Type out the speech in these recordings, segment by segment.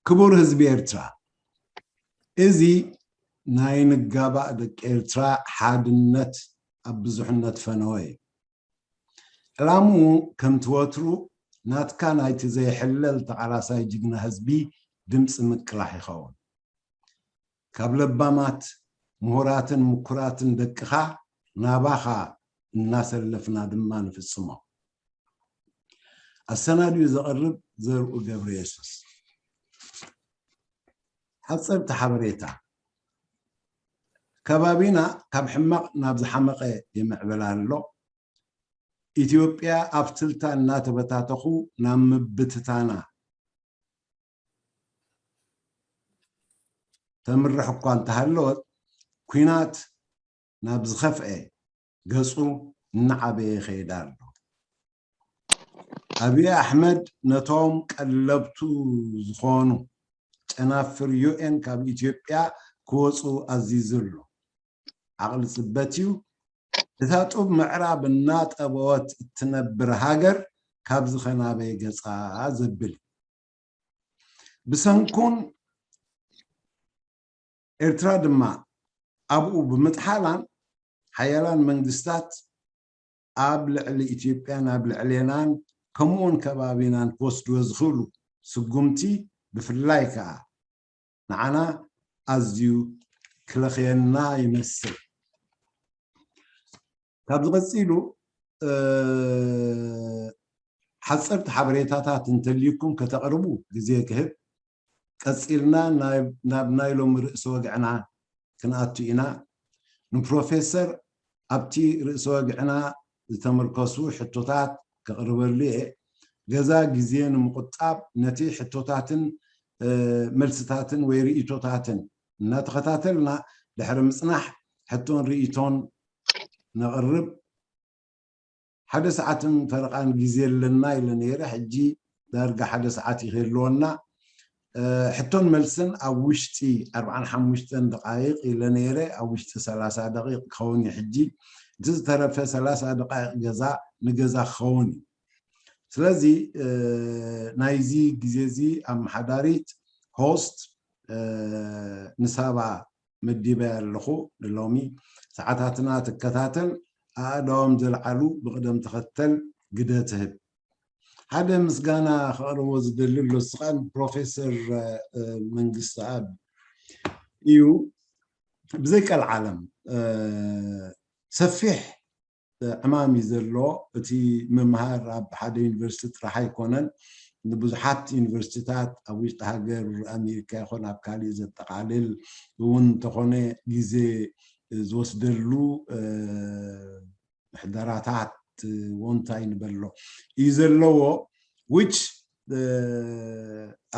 ክቡር ህዝቢ ኤርትራ፣ እዚ ናይ ንጋባእ ደቂ ኤርትራ ሓድነት ኣብ ብዙሕነት ፈነወ እዩ። ዕላምኡ ከምቲ ወትሩ ናትካ ናይቲ ዘይሕለል ተቓላሳይ ጅግና ህዝቢ ድምፂ ምቅላሕ ይኸውን። ካብ ለባማት ምሁራትን ምኩራትን ደቅኻ ናባኻ እናሰለፍና ድማ ንፍጽሞ። ኣሰናዲኡ ዘቕርብ ዘርኡ ገብረየሱስ። ሓጸርቲ ሓበሬታ። ከባቢና ካብ ሕማቕ ናብ ዝሓመቐ ይምዕብል ኣሎ። ኢትዮጵያ ኣብ ትልታ እናተበታተኹ ናብ ምብትታና ተምርሕ እኳ እንተሃለወት፣ ኲናት ናብ ዝኸፍአ ገጹ እናዓበየ ይኸይድ ኣሎ። ኣብዪ ኣሕመድ ነቶም ቀለብቱ ዝኾኑ ጨናፍር ዩ ኤን ካብ ኢትዮጵያ ክወፁ ኣዚዙ ኣሎ። ዓቕሊ ጽበት እዩ። እታ ጡብ ምዕራብ እናጠበወት እትነብር ሃገር ካብዚ ኸናበይ ገጻ ዘብል እዩ። ብሰንኩን ኤርትራ ድማ ኣብኡ ብምጥሓላን ሓያላን መንግስታት ኣብ ልዕሊ ኢትዮጵያን ኣብ ልዕሌናን ከምኡውን ከባቢናን ክወስድዎ ዝኽእሉ ስጉምቲ ብፍላይ ከኣ ንዓና ኣዝዩ ክለኽየና ይመስል። ካብዚ ቀጺሉ ሓፀርቲ ሓበሬታታት እንተልዩኩም ከተቕርቡ ግዜ ክህብ። ቀፂልና ናብ ናይ ሎሚ ርእሲ ወግዕና ክንኣቱ ኢና። ንፕሮፌሰር ኣብቲ ርእሲ ወግዕና ዝተመርኮሱ ሕቶታት ከቕርበሉ እየ። ገዛ ግዜ ንምቑጣብ ነቲ ሕቶታትን መልስታትን ወይ ርእቶታትን እናተኸታተልና ድሕሪ ምፅናሕ ሕቶን ርእቶን ነቕርብ። ሓደ ሰዓትን ፈረቓን ግዜ ኣለና ኢለ ነይረ። ሕጂ ዳርጋ ሓደ ሰዓት ይህልወና። ሕቶን መልስን ኣብ ውሽጢ ኣርብዓን ሓሙሽተን ደቃይቕ ኢለ ነይረ። ኣብ ውሽጢ ሰላሳ ደቂቕ ክኸውን እዩ። ሕጂ እቲ ዝተረፈ ሰላሳ ደቃይቕ ገዛ ንገዛ ክኸውን እዩ። ስለዚ ናይዚ ግዜ እዚ ኣመሓዳሪት ሆስት ንሳባ መዲበ ኣለኹ። ንሎሚ ሰዓታትና ትከታተል፣ ኣእዳዎም ዘልዓሉ ብቕደም ተኸተል ግደ ትህብ። ሓደ ምስጋና ከቕርቦ ዝደሊ ኣሎ፣ እሱ ከዓ ንፕሮፌሰር መንግስቲ ኣብ እዩ። ብዘይ ቀልዓለም ሰፊሕ ዕማም እዩ ዘሎ። እቲ ምምሃር ኣብ ሓደ ዩኒቨርሲቲ ጥራሕ ኣይኮነን፣ ንብዙሓት ዩኒቨርሲቲታት ኣብ ውሽጢ ሃገር ኣሜሪካ ይኹን ኣብ ካሊእ ዘጠቓልል እውን እንተኾነ ግዜ ዝወስደሉ ምሕደራታት ወንታይ ንበሎ እዩ ዘለዎ። ዊች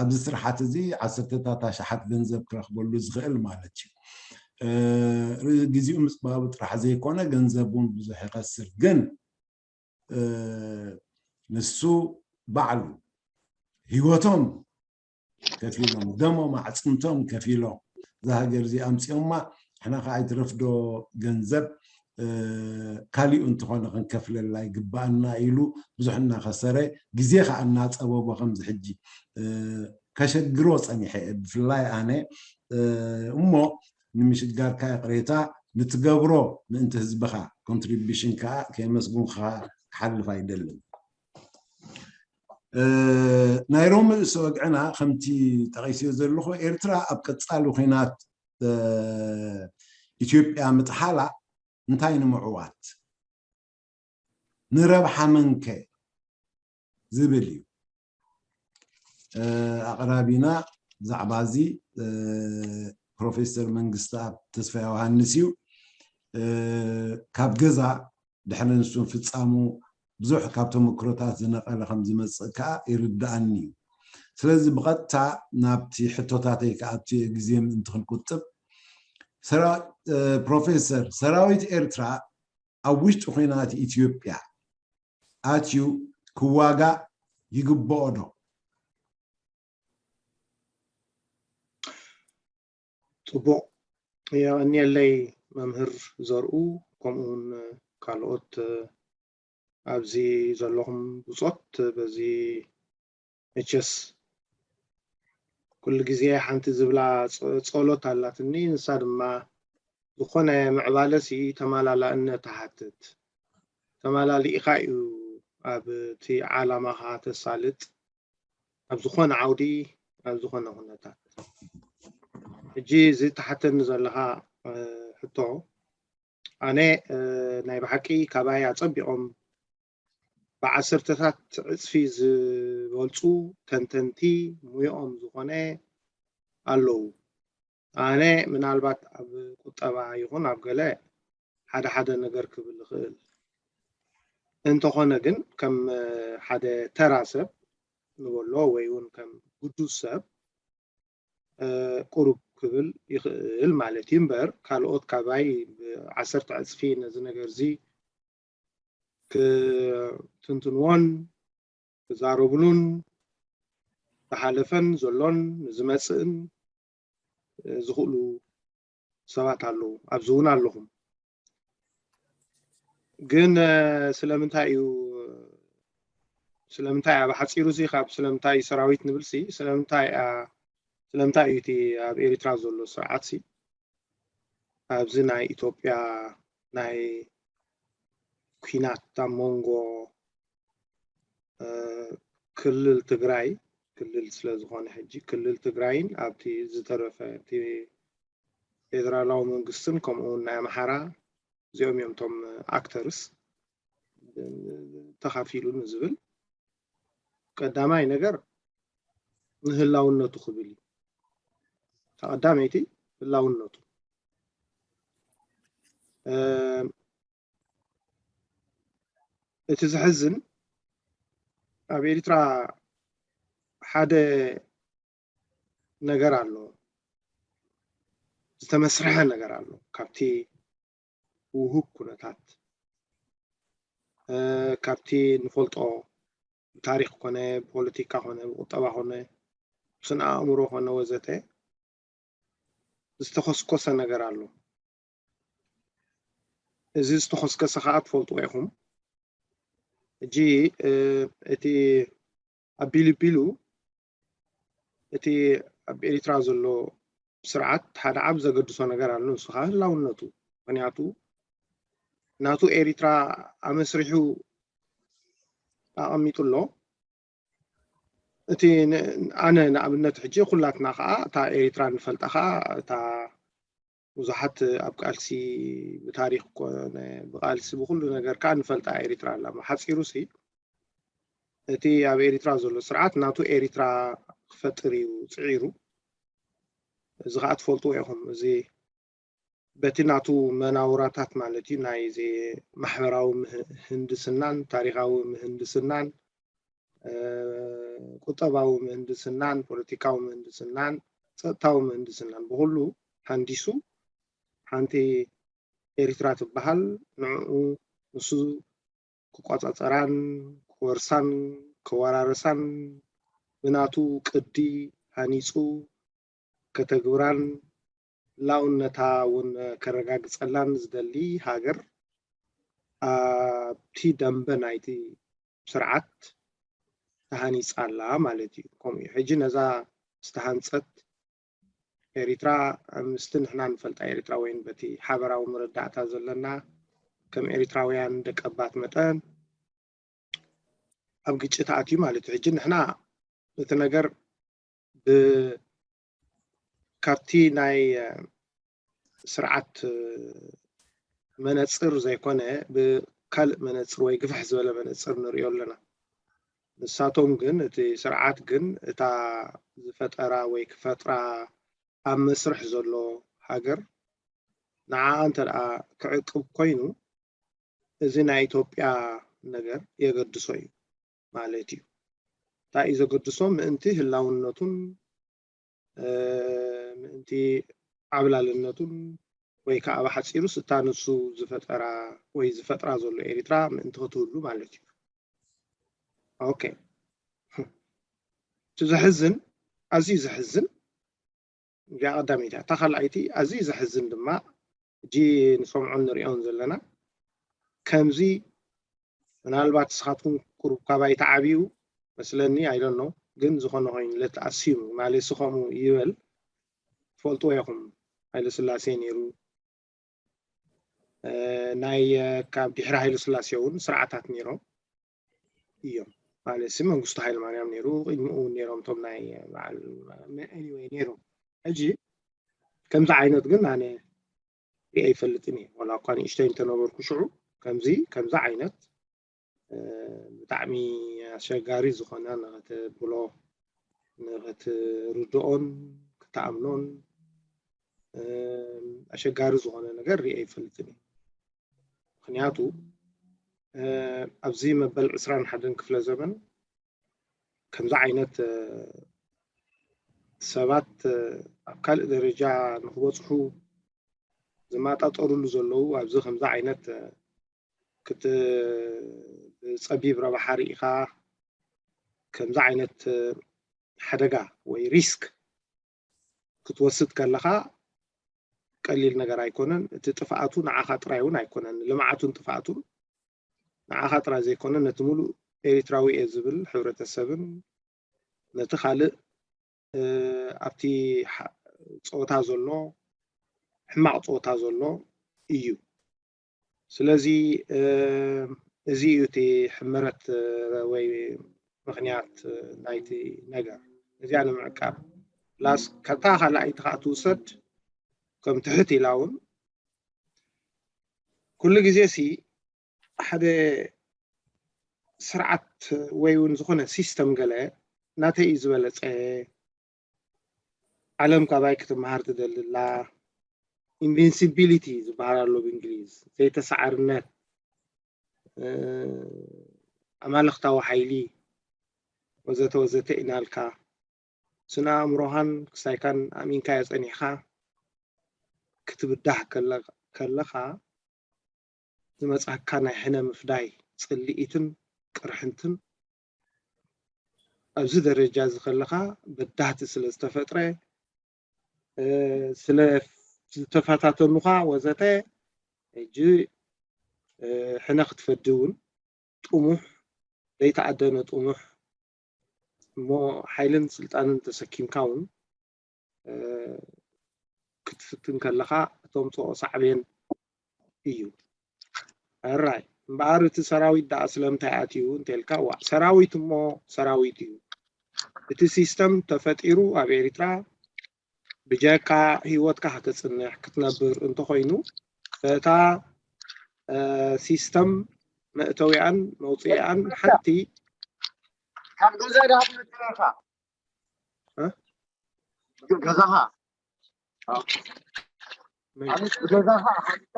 ኣብዚ ስራሓት እዚ ዓሰርተታት ኣሽሓት ገንዘብ ክረኽበሉ ዝኽእል ማለት እዩ። ግዜኡ ምፅባቡ ጥራሕ ዘይኮነ ገንዘብ እውን ብዙሕ ይኸስር። ግን ንሱ ባዕሉ ህይወቶም ከፊሎም፣ ደሞም ኣዕፅምቶም ከፊሎም እዛ ሃገር እዚ ኣምፅኦማ፣ ንሕና ከዓ ኣይትረፍዶ ገንዘብ ካሊኡ እንተኾነ ክንከፍለላ ይግባኣና ኢሉ ብዙሕ እናኸሰረ፣ ግዜ ከዓ እናፀበቦ ከምዚ ሕጂ ከሸግሮ ፀኒሐ እየ። ብፍላይ ኣነ እሞ ንምሽጋርካ ይቕሬታ፣ ንትገብሮ ምእንቲ ህዝብኻ ኮንትሪቢሽን ከዓ ከየመስጉንካ ክሓልፍ ኣይደልን። ናይ ሮም ርእሰ ወግዕና ከምቲ ጠቒስዮ ዘለኹ ኤርትራ ኣብ ቀጻሊ ኹናት ኢትዮጵያ ምጥሓላ እንታይ ንምዕዋት ንረብሓ መንከ ዝብል እዩ። ኣቕራቢና ብዛዕባ እዚ ፕሮፌሰር መንግስተኣብ ተስፋ ዮሃንስ እዩ። ካብ ገዛ ድሕሪ ንሱ ፍጻሙ ብዙሕ ካብ ተመክሮታት ዝነቐለ ከም ዝመጽእ ከኣ ይርድኣኒ እዩ። ስለዚ ብቐጥታ ናብቲ ሕቶታተይ ክኣቱ እየ ግዜ ምእንቲ ክንቁጥብ። ሰራ- እ፣ ፕሮፌሰር፣ ሰራዊት ኤርትራ ኣብ ውሽጢ ኲናት ኢትዮጵያ ኣትዩ ክዋጋእ ይግብኦ ዶ? ጽቡቕ የቐንየለይ መምህር ዘርኡ፣ ከምኡ እውን ካልኦት ኣብዚ ዘለኹም ብጾት በዚ መቸስ ኩሉ ግዜ ሓንቲ ዝብላ ጸ- ጸሎት ኣላትኒ። ንሳ ድማ ዝኾነ ምዕባለሲ ተማላላእነት ትሓትት። ተማላሊእኻ እዩ ኣብ እቲ ዓላማኻ ተሳልጥ፣ ኣብ ዝኾነ ዓውዲ፣ ኣብ ዝኾነ ኩነታት። ሕጂ እዚ ትሓተኒ ዘለኻ ሕቶ፣ ኣነ ናይ ብሓቂ ካባይ ኣጸቢቖም ብዓሰርተታት ዕጽፊ ዝበልጹ ተንተንቲ ሙያኦም ዝኾነ ኣለዉ። ኣነ ምናልባት ኣብ ቁጠባ ይኹን ኣብ ገለ ሓደ ሓደ ነገር ክብል ይኽእል። እንተኾነ ግን ከም ሓደ ተራ ሰብ ንበሎ ወይ እውን ከም ግዱስ ሰብ ቁሩብ ክብል ይኽእል ማለት እዩ። እምበር ካልኦት ካባይ ብዓሰርተ ዕጽፊ ነዚ ነገር እዚ ክትንትንዎን ክዛረብሉን ዝሓለፈን ዘሎን ንዝመጽእን ዝኽእሉ ሰባት ኣለዉ። ኣብዚ እውን ኣለኹም። ግን ስለምንታይ እዩ ስለምንታይ ኣብ ሓፂሩ ሲ ካብ ስለምንታይ ሰራዊት ንብል ሲ ስለምንታይ ስለምንታይ እዩ እቲ ኣብ ኤሪትራ ዘሎ ስርዓት ሲ ኣብዚ ናይ ኢትዮጵያ ናይ ኲናት ኣብ መንጎ ክልል ትግራይ ክልል ስለ ዝኾነ ሕጂ ክልል ትግራይን ኣብቲ ዝተረፈ እቲ ፌደራላዊ መንግስትን ከምኡ እውን ናይ ኣምሓራ እዚኦም እዮም እቶም ኣክተርስ ተኻፊሉ ንዝብል ቀዳማይ ነገር ንህላውነቱ ክብል እዩ። ተቐዳመይቲ ህላውነቱ እቲ ዝሕዝን ኣብ ኤሪትራ ሓደ ነገር ኣሎ፣ ዝተመስረሐ ነገር ኣሎ። ካብቲ ውሁብ ኩነታት ካብቲ ንፈልጦ ብታሪክ ኮነ ብፖለቲካ ኮነ ብቁጠባ ኮነ ብስነ ኣእምሮ ኮነ ወዘተ ዝተኸስኮሰ ነገር ኣሎ። እዚ ዝተኸስከሰ ከዓ ትፈልጥዎ ኢኹም። ሕጂ እቲ ኣቢሉ ቢሉ እቲ ኣብ ኤሪትራ ዘሎ ስርዓት ሓደ ዓብ ዘገድሶ ነገር ኣሎ። ንሱ ከዓ ህላውነቱ። ምክንያቱ ናቱ ኤሪትራ ኣመስሪሑ ኣቐሚጡ ኣሎ። እቲ ኣነ ንኣብነት ሕጂ ኩላትና ከዓ እታ ኤሪትራ ንፈልጣ ከዓ እታ ብዙሓት ኣብ ቃልሲ ብታሪክ ኮነ ብቃልሲ ብኩሉ ነገር ከዓ ንፈልጣ ኤሪትራ ኣላ። ሓፂሩ ሲ እቲ ኣብ ኤሪትራ ዘሎ ስርዓት ናቱ ኤሪትራ ክፈጥር እዩ ፅዒሩ። እዚ ከዓ ትፈልጥዎ ኢኹም። እዚ በቲ ናቱ መናውራታት ማለት እዩ ናይ ማሕበራዊ ምህንድስናን ታሪካዊ ምህንድስናን ቁጠባዊ ምህንድስናን ፖለቲካዊ ምህንድስናን ጸጥታዊ ምህንድስናን ብኩሉ ሃንዲሱ ሓንቲ ኤሪትራ ትበሃል ንዕኡ ንሱ ክቆጻጸራን ክወርሳን ክወራረሳን ብናቱ ቅዲ ሃኒጹ ከተግብራን ህላውነታ እውን ከረጋግጸላን ዝደሊ ሃገር ኣብቲ ደንበ ናይቲ ስርዓት ተሃኒጻ ኣላ ማለት እዩ። ከምኡ እዩ። ሕጂ ነዛ ዝተሃንጸት ኤሪትራ ምስቲ ንሕና ንፈልጣ ኤሪትራውያን በቲ ሓበራዊ መረዳእታ ዘለና ከም ኤሪትራውያን ደቀባት መጠን ኣብ ግጭት ኣትዩ ማለት እዩ። ሕጂ ንሕና እቲ ነገር ብ- ካብቲ ናይ ስርዓት መነፅር ዘይኮነ ብካልእ መነፅር ወይ ግፍሕ ዝበለ መነፅር ንሪኦ ኣለና። ንሳቶም ግን እቲ ስርዓት ግን እታ ዝፈጠራ ወይ ክፈጥራ ኣብ መስርሕ ዘሎ ሃገር ንዓኣ እንተ ደኣ ክዕቅብ ኮይኑ እዚ ናይ ኢትዮጵያ ነገር የገድሶ እዩ ማለት እዩ። እንታይ እዩ ዘገድሶ? ምእንቲ ህላውነቱን ምእንቲ ዓብላልነቱን ወይ ከዓ ብሓፂሩስ እታ ንሱ ዝፈጠራ ወይ ዝፈጥራ ዘሎ ኤሪትራ ምእንቲ ክትህሉ ማለት እዩ። ኦኬ፣ እቲ ዘሕዝን ኣዝዩ ዘሕዝን እዚኣ ቀዳመይቲ እያ። እታ ካልኣይቲ ኣዝዩ ዘሕዝን ድማ ሕጂ ንሰምዖን ንሪኦን ዘለና ከምዚ ምናልባት ንስኻትኩም ቁሩብ ካባይ ተዓብዩ መስለኒ ኣይደኖ ግን ዝኾነ ኮይኑ let assume ማለት ሲ ከምኡ ይበል ትፈልጥዎ ኢኹም። ሃይለ ስላሴ ነይሩ፣ ናይ ካብ ድሕሪ ሃይለ ስላሴ እውን ስርዓታት ነይሮም እዮም። ማለት ሲ መንግስቱ ሃይለ ማርያም ነይሩ፣ ቅድሚኡ እውን ነይሮም እቶም ናይ በዓል anyway ነይሮም። ሕጂ ከምዚ ዓይነት ግን ኣነ ሪአ ይፈልጥን እየ። ዋላ እኳ ንእሽተይ እንተነበርኩ ሽዑ ከምዚ ከምዚ ዓይነት ብጣዕሚ ኣሸጋሪ ዝኾነ ንኸተብሎ ንኸትርድኦን ክትኣምኖን ኣሸጋሪ ዝኾነ ነገር ሪአ ይፈልጥን እዩ። ምክንያቱ ኣብዚ መበል ዕስራን ሓደን ክፍለ ዘመን ከምዚ ዓይነት ሰባት ኣብ ካልእ ደረጃ ንክበፅሑ ዝመጣጠሩሉ ዘለዉ ኣብዚ ከምዚ ዓይነት ክት ብፀቢብ ረብሓ ርኢኻ ከምዚ ዓይነት ሓደጋ ወይ risk ክትወስድ ከለኻ ቀሊል ነገር ኣይኮነን። እቲ ጥፍኣቱ ንዓኻ ጥራይ እውን ኣይኮነን፣ ልምዓቱን ጥፍኣቱን ንዓኻ ጥራይ ዘይኮነ ነቲ ሙሉእ ኤሪትራዊ እየ ዝብል ሕብረተሰብን ነቲ ካልእ ኣብቲ ጾታ ዘሎ ሕማቕ ጾታ ዘሎ እዩ። ስለዚ እዚ እዩ እቲ ሕመረት ወይ ምኽንያት ናይቲ ነገር። እዚኣ ንምዕቃብ plus ካብታ ካልኣይቲ ከዓ ትውሰድ ከም ትሕት ኢላ እውን ኩሉ ግዜ ሲ ሓደ ስርዓት ወይ እውን ዝኾነ system ገለ ናተይ እዩ ዝበለፀ ዓለም ካባይ ክትመሃር ትደሊ ኣላ። Invincibility ዝበሃል ኣሎ ብእንግሊዝ፣ ዘይተሰዓርነት፣ ኣማልኽታዊ ሓይሊ ወዘተ ወዘተ ኢናልካ ስነ ኣእምሮኻን ክሳይካን ኣሚንካዮ ጸኒሕካ ክትብዳህ ከለኻ ዝመጻካ ናይ ሕነ ምፍዳይ ጽልኢትን ቅርሕንትን ኣብዚ ደረጃ እዚ ከለኻ በዳህቲ ስለ ዝተፈጥረ ስለ ዝተፈታተኑኻ ወዘተ ሕጂ ሕነ ክትፈዲ እውን ጥሙሕ ዘይተኣደነ ጥሙሕ እሞ ሓይልን ስልጣንን ተሰኪምካ እውን ክትፍትን ከለኻ እተምፅኦ ሳዕቤን እዩ። ሕራይ እምበኣር እቲ ሰራዊት ደኣ ስለምንታይ ኣትዩ እንተልካ ዋ ሰራዊት እሞ ሰራዊት እዩ። እቲ system ተፈጢሩ ኣብ ኤርትራ ብጀካ ህይወትካ ከተፅንሕ ክትነብር እንተኾይኑ በታ system መእተዊኣን መውፅኢኣን ሓንቲ ካብ ገዛ ዳሃብ መጥረኻ ገዛኻ ገዛኻ ሓሊፈ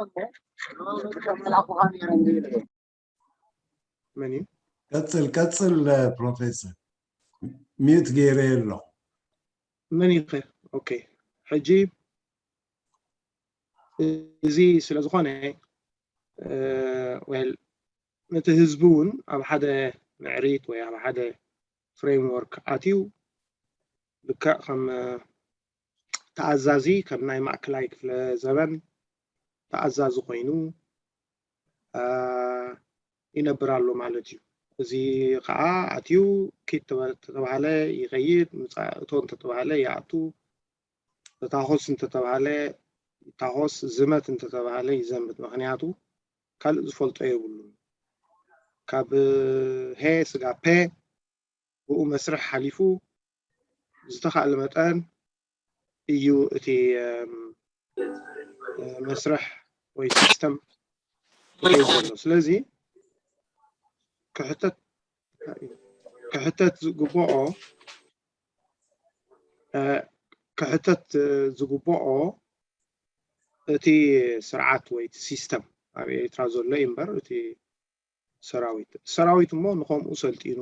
መላኩኻ ነይረ መን እዩ? ቀፅል ቀፅል ፕሮፌሰር ሚዩት ገይረ ኣሎ መን እዩ? ኦኬ ሕጂ እዚ ስለ ዝኾነ well ነቲ ህዝቢ እውን ኣብ ሓደ ምዕሪት ወይ ኣብ ሓደ framework ኣትዩ ልክዕ ከም ተኣዛዚ ከም ናይ ማእከላይ ክፍለ ዘበን ተኣዛዚ ኮይኑ ይነብር ኣሎ ማለት እዩ። እዚ ከዓ ኣትዩ ኪድ ተተባሃለ ይኸይድ፣ ምፃእ እቶ እንተተባሃለ ይኣቱ፣ ተታኾስ እንተተባሃለ ይታኾስ፣ ዝመት እንተተባሃለ ይዘምት። ምክንያቱ ካልእ ዝፈልጦ የብሉን። ካብ ሄ ስጋብ ፔ ብኡ መስርሕ ሓሊፉ ዝተኻእለ መጠን እዩ እቲ መስርሕ ወይ system ይኸይድ ዘሎ። ስለዚ ክሕተት ክሕተት ዝግብኦ ክሕተት ዝግብኦ እቲ ስርዓት ወይ እቲ system ኣብ ኤርትራ ዘሎ እዩ እምበር እቲ ሰራዊት ሰራዊት እሞ ንኸምኡ ሰልጢኑ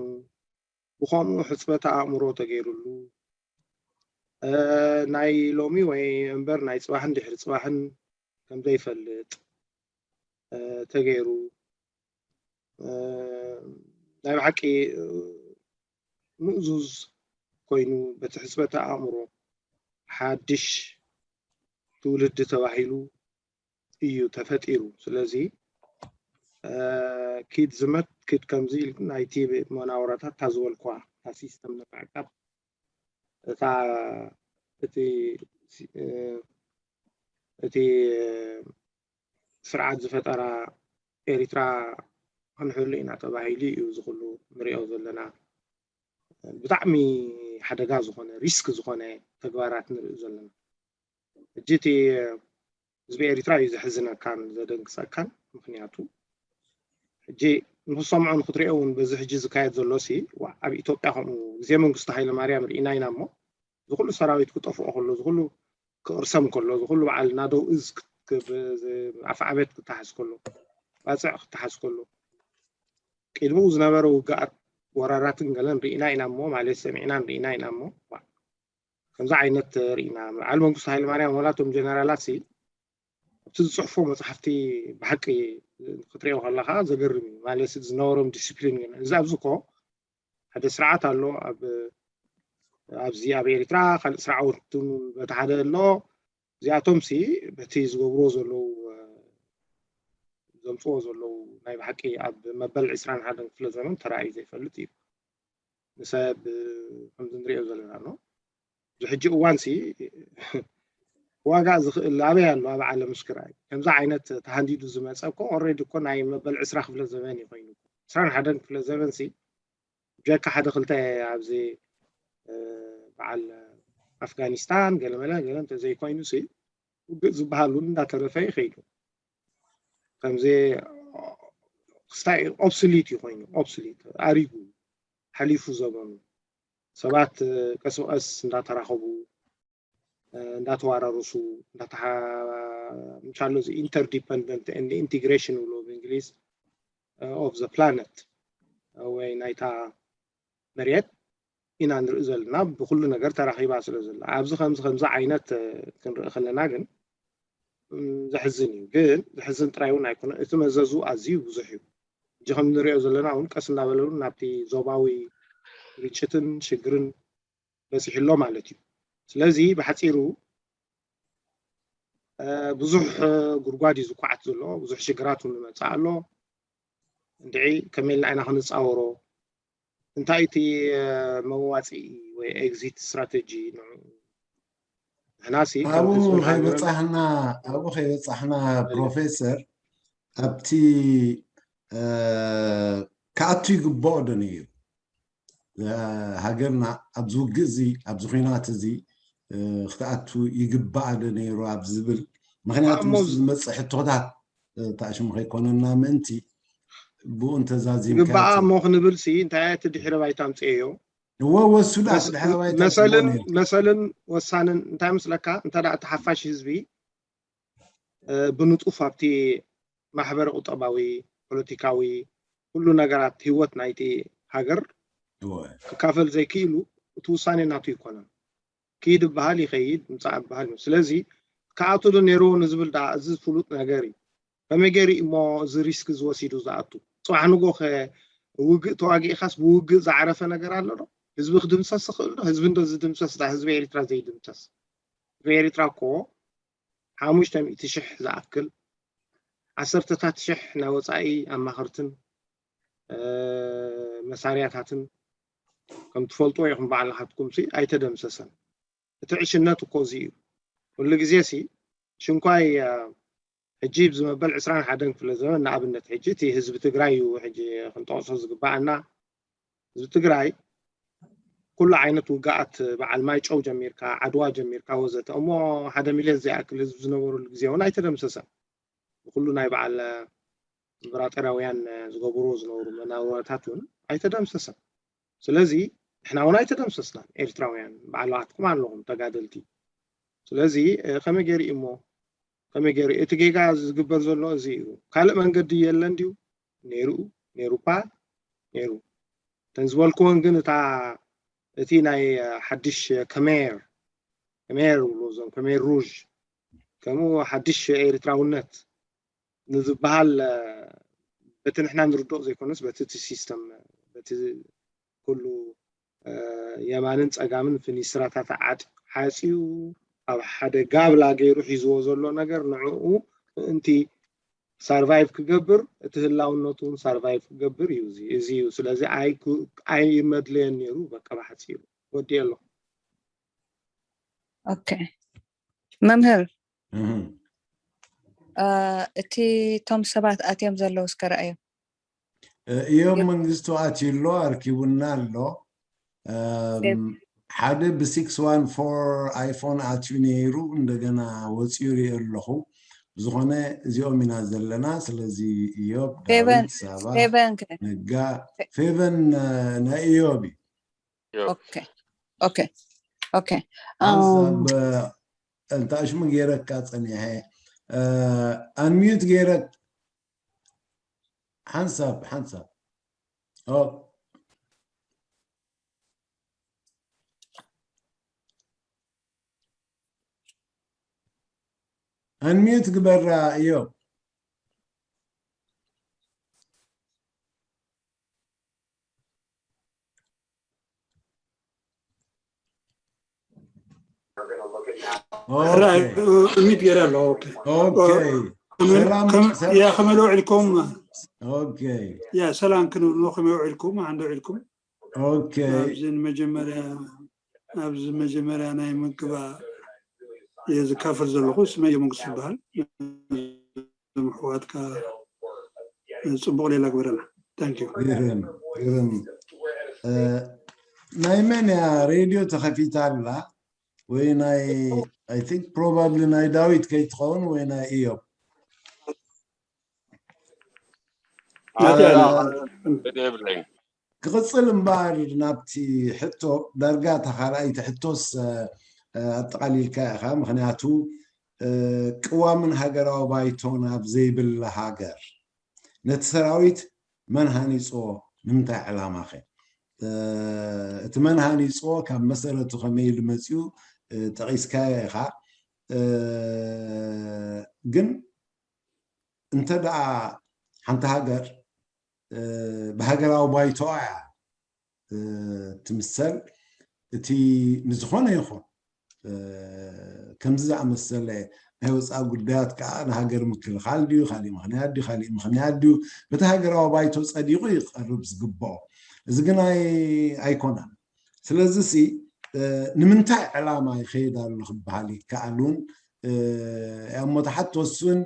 ብኸምኡ ሕፅበተ ኣእምሮ ተገይሩሉ ናይ ሎሚ ወይ እምበር ናይ ፅባሕን ድሕሪ ፅባሕን ከምዘይፈልጥ ተገይሩ ናይ ብሓቂ ምእዙዝ ኮይኑ በቲ ሕፅበተ ኣእምሮ ሓድሽ ትውልዲ ተባሂሉ እዩ ተፈጢሩ። ስለዚ ኪድ ዝመት ኪድ ከምዚ ኢልኩም ናይቲ መናውራታት እታ ዝበልኩዋ እታ ሲስተም ንምዕቃብ እታ እቲ ሲ- እ፣ እቲ ስርዓት ዝፈጠራ ኤሪትራ ክንሕሉ ኢና ተባሂሉ እዩ እዚ ኩሉ ንሪኦ ዘለና ብጣዕሚ ሓደጋ ዝኾነ ሪስክ ዝኾነ ተግባራት ንርኢ ዘለና። ሕጂ እቲ ህዝቢ ኤሪትራ እዩ ዘሕዝነካን ዘደንግጸካን። ምክንያቱ ሕጂ ንክሰምዖ ንክትሪኦ እውን በዚ ሕጂ ዝካየድ ዘሎ ሲ ዋ- ኣብ ኢትዮጵያ ከምኡ ግዜ መንግስቱ ሃይለ ማርያም ርኢና ኢና እሞ ዝኩሉ ሰራዊት ክጠፍኦ ከሎ ዝኩሉ ክቕርሰም ከሎ ዝኩሉ በዓል ናደው እዝ ኣፍዓበት ክተሓዝ ከሎ ባፅዕ ክተሓዝ ከሎ ቅድሚኡ ዝነበረ ውግኣት ወራራትን ገለን ርኢና ኢና እሞ ማለት ሰሚዕናን ርኢና ኢና እሞ ዋ- ከምዚ ዓይነት ርኢና በዓል መንግስቱ ሃይለማርያም ዋላ እቶም ጀነራላት ሲ ኣብቲ ዝፅሕፎ መፅሓፍቲ ብሓቂ ክትሪኦ ከለካ ዘገርም እዩ ማለት ዝነበሮም ዲስፕሊን ግን እዚ ኣብዚ ኮ ሓደ ስርዓት ኣሎ ኣብ ኣብዚ ኣብ ኤሪትራ ካልእ ስርዓት እውን በቲ ሓደ ኣሎ እዚኣቶም ሲ በቲ ዝገብርዎ ዘለዉ ዘምፅዎ ዘለዉ ናይ ብሓቂ ኣብ መበል ዕስራን ሓደን ክፍለ ዘመን ተራእዩ ዘይፈልጥ እዩ ንሰብ ከምዚ ንሪኦ ዘለና ኣሎ እዚ ሕጂ እዋን ሲ ዋጋ ዝኽእል ኣበይ ኣሎ ኣብ ዓለም እስክራይ ከምዚ ዓይነት ተሃንዲዱ ዝመፀ እኮ ኦልሬዲ እኮ ናይ መበል ዕስራ ክፍለ ዘመን እዩ ኮይኑ ዕስራን ሓደን ክፍለ ዘመን ሲ ብጀካ ሓደ ክልተ ኣብዚ በዓል ኣፍጋኒስታን ገለመለ ገለ እንተዘይኮይኑ ሲ ውግእ ዝበሃል እውን እንዳተረፈ ይኸይዱ ከምዚ ክስታይ ኦብስሊት እዩ ኮይኑ ኦብስሊት ኣሪጉ ሓሊፉ ዘመኑ ሰባት ቀስ ብቀስ እንዳተራኸቡ እንዳተዋራረሱ እንዳተሓ- ምሻሎ እዚ interdependent and integration ብሎ ብእንግሊዝ of the planet ወይ ናይታ መሬት ኢና ንርኢ ዘለና ብኩሉ ነገር ተራኺባ ስለ ዘላ ኣብዚ ከምዚ ከምዚ ዓይነት ክንርኢ ከለና ግን ዘሕዝን እዩ ግን ዘሕዝን ጥራይ እውን ኣይኮነ እቲ መዘዙ ኣዝዩ ብዙሕ እዩ እጂ ከም ንሪኦ ዘለና እውን ቀስ እናበለ እውን ናብቲ ዞባዊ ግጭትን ሽግርን በፂሑ ኣሎ ማለት እዩ ስለዚ ብሓፂሩ ብዙሕ ጉድጓድ እዩ ዝኳዓት ዘሎ ብዙሕ ሽግራት እውን ይመፅእ ኣሎ እንድዒ ከመይ ኢልና ኢና ክንፃወሮ እንታይ እቲ መዋፅኢ ወይ exit strategy ንሕናሲ ኣብኡ ከይበፃሕና ኣብኡ ከይበፃሕና ፕሮፌሰር ኣብቲ ክኣቱ ይግብኦ ዶ ነይሩ ሃገርና ኣብዚ ውግእ እዚ ኣብዚ ኩናት እዚ ክትኣቱ ይግባኣ ዶ ነይሩ ኣብ ዝብል ምክንያቱ ምስ ዝመፅእ ሕቶታት ታሽሙ ከይኮነና ምእንቲ ብኡ እንተዛዚምካ ይግባኣ እሞ ክንብል ሲ እንታይ እቲ ድሕረ ባይታ ኣምፅኤዮ እወ ወሱዳ ድሕረ ባይታ መሰልን መሰልን ወሳንን እንታይ ምስለካ እንተ እቲ ሓፋሽ ህዝቢ ብንጡፍ ኣብቲ ማሕበረ ቁጠባዊ ፖለቲካዊ ኩሉ ነገራት ህይወት ናይቲ ሃገር ክካፈል ዘይክኢሉ እቲ ውሳኔ ናቱ ይኮነን ክይድ በሃል ይኸይድ ምፃእ በሃል እዩ ስለዚ ክኣቱ ዶ ነይርዎ ንዝብል ዳ እዚ ፍሉጥ ነገር እዩ ከመይ ገይሩ እሞ እዚ ሪስክ ዝወሲዱ ዝኣቱ ፅባሕ ንጎ ከ ውግእ ተዋጊእካስ ብውግእ ዝዓረፈ ነገር ኣሎ ዶ ህዝቢ ክድምሰስ ይኽእል ዶ ህዝቢ እንዶ ዝድምሰስ ዳ ህዝቢ ኤሪትራ ዘይድምሰስ ህዝቢ ኤሪትራ እኮ ሓሙሽተ ሚእቲ ሽሕ ዝኣክል ዓሰርተታት ሽሕ ናይ ወፃኢ ኣማኸርትን መሳርያታትን ከም ትፈልጥዎ ኢኹም ባዕልኻትኩም ሲ ኣይተደምሰሰን እቲ ዕሽነት እኮ እዚ እዩ ኩሉ ግዜ ሲ ሽንኳይ ሕጂ ብዝመበል ዕስራን ሓደን ክፍለ ዘመን ንኣብነት ሕጂ እቲ ህዝቢ ትግራይ እዩ ሕጂ ክንጠቕሶ ዝግባኣና ህዝቢ ትግራይ ኩሉ ዓይነት ውግኣት በዓል ማይጨው ጀሚርካ ዓድዋ ጀሚርካ ወዘተ እሞ ሓደ ሚልዮን ዘይኣክል ህዝቢ ዝነበረሉ ግዜ እውን ኣይተደምሰሰን ብኩሉ ናይ በዓል እምበራጠራውያን ዝገብርዎ ዝነበሩ መናውራታት እውን ኣይተደምሰሰን ስለዚ ንሕና እውን ኣይተደምሰስናን ኤርትራውያን ባዕልባትኩም ኣለኹም ተጋደልቲ ስለዚ ከመይ ገይሩ እሞ ከመይ ገይሩ እቲ ጌጋ ዝግበር ዘሎ እዚ እዩ ካልእ መንገዲ የለን ድዩ ነይሩ ነይሩ እኳ ነይሩ እተን ዝበልክወን ግን እታ እቲ ናይ ሓድሽ ከሜር ከሜር ብሎ እዞም ከሜር ሩዥ ከምኡ ሓድሽ ኤርትራውነት ንዝበሃል በቲ ንሕና ንርድኦ ዘይኮነስ በቲ እቲ ሲስተም በቲ ኩሉ የማንን ፀጋምን ፍኒስትራታት ዓጥ ሓፂኡ ኣብ ሓደ ጋብላ ገይሩ ሒዝዎ ዘሎ ነገር ንዕኡ ምእንቲ ሳርቫይቭ ክገብር፣ እቲ ህላውነቱ እውን ሳርቫይቭ ክገብር እዩ። እዚ እዩ። ስለዚ ኣይመድለየን ነይሩ። በቃ ብሓፂሩ ወዲኤ ኣለኹ። ኦኬ መምህር፣ እቲ ቶም ሰባት ኣትዮም ዘለዉ እስከ ረኣዮም። እዮም መንግስቱ ኣትዩ ኣሎ፣ ኣርኪቡና ኣሎ። ሓደ ብ ሲክስ ዋን ፎር ኣይፎን ኣትዩ ነይሩ፣ እንደገና ወፂኡ ሪኦ ኣለኹ። ብዝኾነ እዚኦም ኢና ዘለና። ስለዚ እዮም ዳዊት፣ ሳባ፣ ነጋ፣ ፌቨን ናይ እዮም እዩ። ኦኬ ኦኬ ኦኬ ሓንሳብ እንታሽሙ ገይረካ ፀኒሐ፣ ኣንሚዩት ገይረክ ሓንሳብ ሓንሳብ ኣንሚዩት ግበራ እዮም። ሚት ገይረ ኣለዎ። ከመይ ውዒልኩም? ያ ሰላም ክንብሎ ከመይ ውዒልኩም? ዓንዶ ውዒልኩም? ኣብዚ መጀመርያ ኣብዚ መጀመርያ ናይ ምንቅባ እየ ዝካፈል ዘለኹ። ስመይ መንግስቱ ይበሃል። ምሕዋትካ ጽቡቕ ሌላ ግበረና። Thank you። ግርም ግርም። ናይ መን እያ ሬድዮ ተኸፊታ ኣላ? ወይ ናይ I think probably ናይ ዳዊት ከይትኸውን ወይ ናይ እዮብ። ክቕፅል እምበኣር ናብቲ ሕቶ ዳርጋ እታ ካልኣይቲ ሕቶስ ኣጠቓሊልካ ኢኻ። ምኽንያቱ ቅዋምን ሃገራዊ ባይቶን ኣብ ዘይብላ ሃገር ነቲ ሰራዊት መን ሃኒፅዎ? ንምንታይ ዕላማ ኸ? እቲ መን ሃኒፅዎ ካብ መሰረቱ ከመይ ኢሉ መፂኡ ጠቒስካዮ ኢኻ። ግን እንተ ደኣ ሓንቲ ሃገር ብሃገራዊ ባይቶኣ እያ ትምሰል፣ እቲ ንዝኾነ ይኹን ከምዚ ዝኣመሰለ ናይ ወፃኢ ጉዳያት ከዓ ንሃገር ምክልኻል ድዩ ካሊእ ምኽንያት ድዩ ካሊእ ምኽንያት ድዩ በቲ ሃገራዊ ባይቶ ፀዲቑ ይቐርብ ዝግብኦ። እዚ ግን ኣይኮነን። ስለዚ ሲ ንምንታይ ዕላማ ይኸይድ ኣሎ ክበሃል ይከኣል እውን እሞ ተሓት ትወስን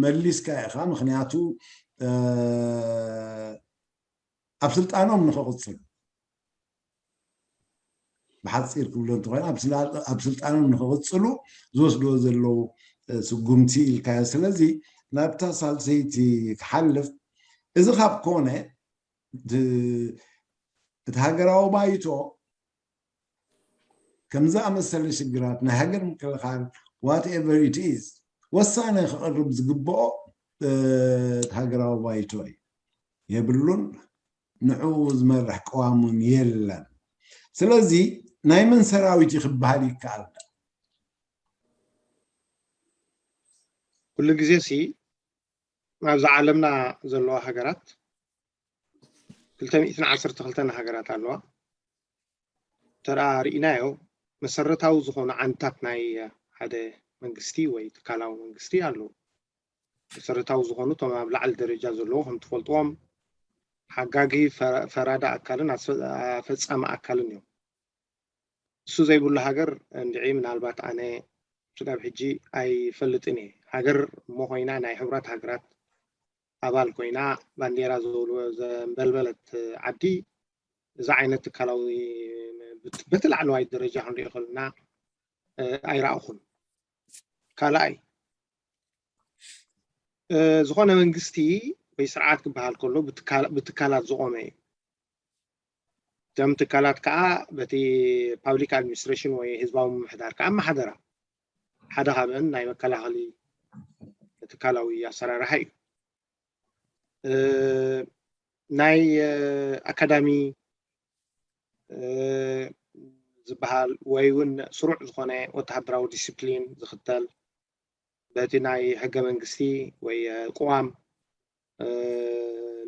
መሊስካ ኢኻ። ምኽንያቱ ኣብ ስልጣኖም ንኽቕፅሉ ብሓፂር ክብሎ እንተኾይኑ ኣብ ስልጣኖም ንኽቕፅሉ ዝወስድዎ ዘለዉ ስጉምቲ ኢልካዮ። ስለዚ ናብታ ሳልሰይቲ ክሓልፍ፣ እዚ ካብ ኮነ እቲ ሃገራዊ ባይቶ ከምዚ ኣመሰለ ሽግራት ናይ ሃገር ምክልኻል whatever it is ወሳነ ክቐርብ ዝግብኦ እቲ ሃገራዊ ባይቶ እዩ። የብሉን፣ ንዕኡ ዝመርሕ ቅዋም እውን የለን። ስለዚ ናይ መን ሰራዊት እዩ ክበሃል ይከኣል? ኩሉ ግዜ ሲ ኣብዚ ዓለምና ዘለዋ ሃገራት ክልተ ሚእትን ዓሰርተ ክልተን ሃገራት ኣለዋ። ተራ ርኢናዮ መሰረታዊ ዝኾኑ ዓንታት ናይ ሓደ መንግስቲ ወይ ትካላዊ መንግስቲ ኣለዉ። መሰረታዊ ዝኾኑ እቶም ኣብ ላዕሊ ደረጃ ዘለዉ ከም ትፈልጥዎም ሓጋጊ፣ ፈራዳ ኣካልን ኣፈፃሚ ኣካልን እዮም። እሱ ዘይብሉ ሃገር እንድዒ ምናልባት ኣነ ስጋብ ሕጂ ኣይፈልጥን እየ። ሃገር እሞ ኮይና ናይ ሕቡራት ሃገራት ኣባል ኮይና ባንዴራ ዘንበልበለት ዓዲ እዛ ዓይነት ትካላዊ በቲ ላዕለዋይ ደረጃ ክንሪኦ ከለና ኣይረኣኹን። ካልኣይ ዝኾነ መንግስቲ ወይ ስርዓት ክበሃል ከሎ ብትካላት ዝቆመ እዩ። እቶም ትካላት ከዓ በቲ ፓብሊክ ኣድሚኒስትሬሽን ወይ ህዝባዊ ምምሕዳር ከዓ ኣመሓደራ። ሓደ ካብአን ናይ መከላኸሊ ትካላዊ ኣሰራርሓ እዩ። ናይ ኣካዳሚ ዝበሃል ወይ እውን ስሩዕ ዝኾነ ወተሃደራዊ ዲስፕሊን ዝኽተል በቲ ናይ ሕገ መንግስቲ ወይ ቅዋም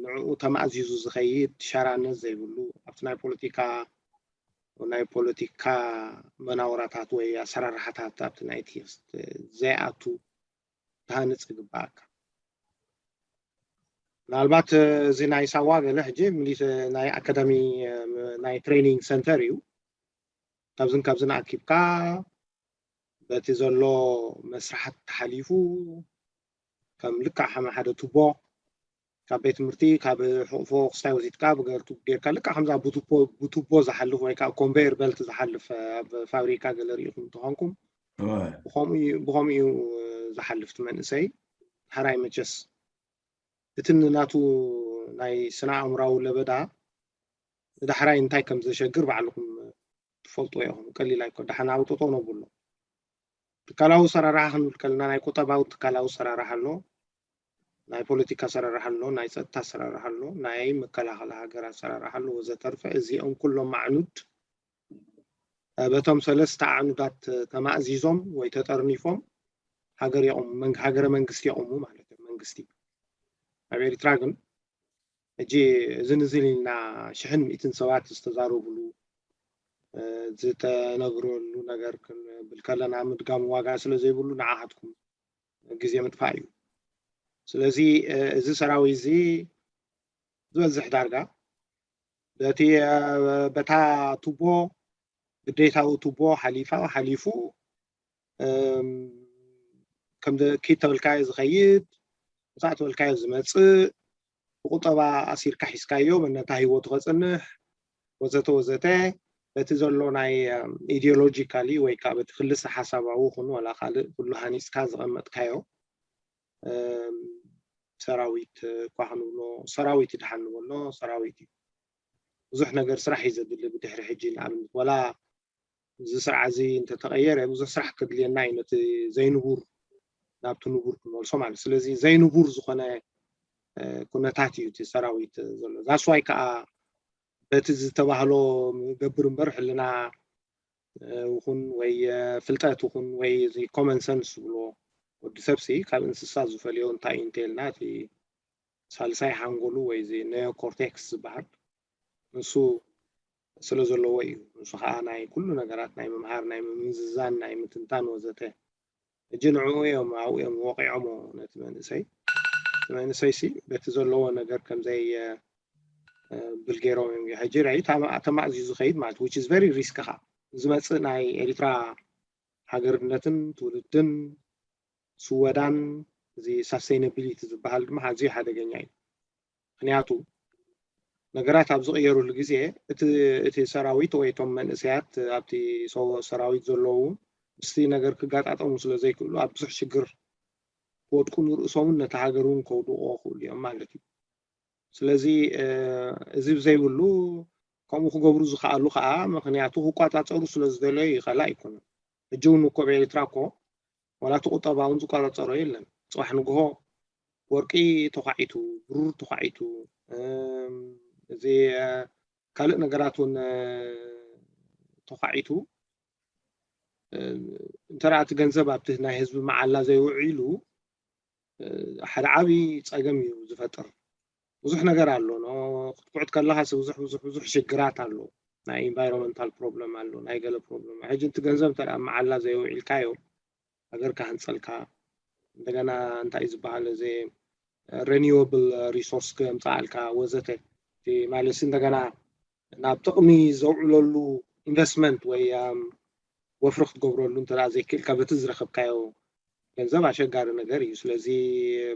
ንዕኡ ተማእዚዙ ዝኸይድ ሸራነት ዘይብሉ ኣብቲ ናይ ፖለቲካ ናይ ፖለቲካ መናውራታት ወይ ኣሰራርሓታት ኣብቲ ናይ ቴክስት ዘይኣቱ ክሃንፅ ይግበኣካ። ምናልባት እዚ ናይ ሳዋ ገለ ሕጂ ሚሊት ናይ ኣካዳሚ ናይ ትሬኒንግ ሰንተር እዩ። ካብዝን ካብዝን ኣኪብካ በቲ ዘሎ መስራሓት ተሓሊፉ ከም ልክዕ ሓመ ሓደ ቱቦ ካብ ቤት ትምህርቲ ካብ ሕቕፎ ክስታይ ወሲድካ ብገርቱ ጌርካ ልክዕ ከምዛ ብቱቦ ዝሓልፍ ወይ ከዓ ኮንቨየር በልት ዝሓልፍ ኣብ ፋብሪካ ገለ ርኢኹም እንተኾንኩም ብኸምኡ እዩ ዝሓልፍ እቲ መንእሰይ። ሓራይ መቸስ እቲ ንናቱ ናይ ስነ ኣእምራዊ ለበዳ ንዳሕራይ እንታይ ከም ዘሸግር ባዕልኹም ትፈልጥዎ ኢኹም። ቀሊል ኣይኮ ደሓን ኣብጥጦ ነብሎ። ትካላዊ ኣሰራርሓ ክንብል ከለና ናይ ቁጠባዊ ትካላዊ ኣሰራርሓ ኣሎ፣ ናይ ፖለቲካ ኣሰራርሓ ኣሎ፣ ናይ ፀጥታ ኣሰራርሓ ኣሎ፣ ናይ መከላኸሊ ሃገር ኣሰራርሓ ኣሎ ወዘተርፈ። እዚኦም ኩሎም ኣዕኑድ በቶም ሰለስተ ኣዕኑዳት ተማእዚዞም ወይ ተጠርኒፎም ሃገር የቑሙ፣ ሃገረ መንግስቲ የቑሙ ማለት እዩ። መንግስቲ ኣብ ኤርትራ ግን ሕጂ እዝን እዝን ኢልና ሽሕን ሚእትን ሰባት ዝተዛረብሉ ዝተነግረሉ ነገር ክንብል ከለና ምድጋም ዋጋ ስለ ዘይብሉ ንዓኻትኩም ግዜ ምጥፋእ እዩ። ስለዚ እዚ ሰራዊት እዚ ዝበዝሕ ዳርጋ በቲ በታ ቱቦ ግዴታዊ ቱቦ ሓሊፋ ሓሊፉ ከም ኪድ ተበልካዮ ዝኸይድ ውፃእ ተበልካዮ ዝመፅእ ብቁጠባ ኣሲርካ ሒዝካዮ ነታ ህይወቱ ከፅንሕ ወዘተ ወዘተ በቲ ዘሎ ናይ ኢዲዮሎጂካሊ ወይ ከዓ በቲ ክልሰ ሓሳባዊ ይኹን ዋላ ካልእ ኩሉ ሃኒፅካ ዝቐመጥካዮ ሰራዊት እኳ ክንብሎ ሰራዊት እዩ ድሓን ንበሎ ሰራዊት እዩ። ብዙሕ ነገር ስራሕ እዩ ዘድሊ ብድሕሪ ሕጂ ንኣብነት ዋላ እዚ ስርዓ እዚ እንተተቐየረ ብዙሕ ስራሕ ከድልየና እዩ ነቲ ዘይንቡር ናብቲ ንቡር ክንመልሶ ማለት ስለዚ ዘይንቡር ዝኾነ ኩነታት እዩ እቲ ሰራዊት ዘሎ ዛስዋይ ከዓ በቲ ዝተባህሎ ገብር እምበር ሕልና ይኹን ወይ ፍልጠት ይኹን ወይ እዚ ኮመን ሰንስ ዝብሎ ወዲ ሰብሲ ካብ እንስሳ ዝፈልዮ እንታይ እዩ እንተልና እቲ ሳልሳይ ሓንጎሉ ወይ እዚ ነዮ ኮርቴክስ ዝበሃል ንሱ ስለ ዘለዎ እዩ። ንሱ ከዓ ናይ ኩሉ ነገራት ናይ ምምሃር ናይ ምምዝዛን ናይ ምትንታን ወዘተ እጂ ንዕኡ እዮም ኣብኡ እዮም ወቂዖሞ ነቲ መንእሰይ እቲ መንእሰይ ሲ በቲ ዘለዎ ነገር ከምዘይ ብል ገይሮም እዮም ሕጂ ራይ ተማእዝዩ ዝኸይድ ማለት which is very risk ኻ ዝመፅእ ናይ ኤሪትራ ሃገርነትን ትውልድን ስወዳን እዚ sustainability ዝበሃል ድማ ኣዝዩ ሓደገኛ እዩ። ምክንያቱ ነገራት ኣብ ዝቕየሩሉ ግዜ እቲ ሰራዊት ወይ እቶም መንእሰያት ኣብቲ ሰራዊት ዘለዉ ምስቲ ነገር ክጋጣጠሙ ስለ ዘይክእሉ ኣብ ብዙሕ ሽግር ክወድቁ ንርእሶምን ነቲ ሃገር እውን ከውድቑ ክእሉ እዮም ማለት እዩ። ስለዚ እዚ ብዘይብሉ ከምኡ ክገብሩ ዝኸኣሉ ከዓ ምክንያቱ ክቋፃፀሩ ስለ ዝደለዩ ይኸላ ኣይኮኑን። ሕጂ እውን እኮ ኣብ ኤርትራ እኮ ዋላ እቲ ቁጠባ እውን ዝቋፃፀሮ የለን። ፅባሕ ንግሆ ወርቂ ተኳዒቱ፣ ብሩር ተኳዒቱ፣ እዚ ካልእ ነገራት እውን ተኳዒቱ እንተ እቲ ገንዘብ ኣብቲ ናይ ህዝቢ መዓላ ዘይውዒሉ ሓደ ዓብዪ ፀገም እዩ ዝፈጥር። ብዙሕ ነገር ኣሎ ክትኩዕት ከለካ ብዙሕ ብዙሕ ብዙሕ ሽግራት ኣሎ። ናይ environmental problem ኣሎ፣ ናይ ገለ problem። ሕጂ እቲ ገንዘብ እንተ መዓላ ዘይውዒልካዮ ሃገር ክሃንፀልካ እንደገና እንታይ ዝበሃል እዚ renewable resource ክምፃኣልካ ወዘተ ማለት እንደገና ናብ ጥቕሚ ዘውዕለሉ ኢንቨስትመንት ወይ ወፍሪ ክትገብረሉ እንተ ዘይክእልካ በቲ ዝረኸብካዮ ገንዘብ ኣሸጋሪ ነገር እዩ። ስለዚ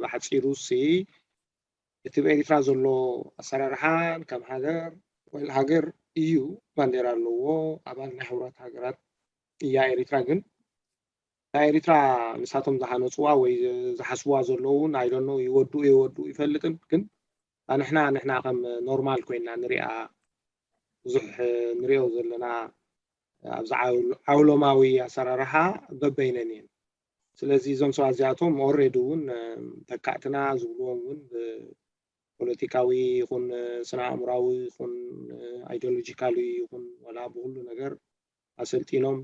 ብሓፂሩ ሲ እቲ ብኤሪትራ ዘሎ ኣሰራርሓን ከም ሃገር ወይ ሃገር እዩ ባንዴራ ኣለዎ ኣባል ናይ ሕቡራት ሃገራት እያ ኤሪትራ ግን ናይ ኤሪትራ ንሳቶም ዝሃነፅዋ ወይ ዝሓስብዋ ዘለዉ እውን ኣይደኖ ይወድኡ የወድኡ ይፈልጥን ግን ኣንሕና ንሕና ከም ኖርማል ኮይና ንሪኣ ብዙሕ ንሪኦ ዘለና ኣብዚ ዓውሎማዊ ኣሰራርሓ በበይነን እየን። ስለዚ እዞም ሰባት እዚኣቶም already እውን ተካእትና ዝብልዎም እውን ብፖለቲካዊ ይኹን ስነ ኣእምራዊ ይኹን ኣይዲዮሎጂካሊ ይኹን ዋላ ብኩሉ ነገር ኣሰልጢኖም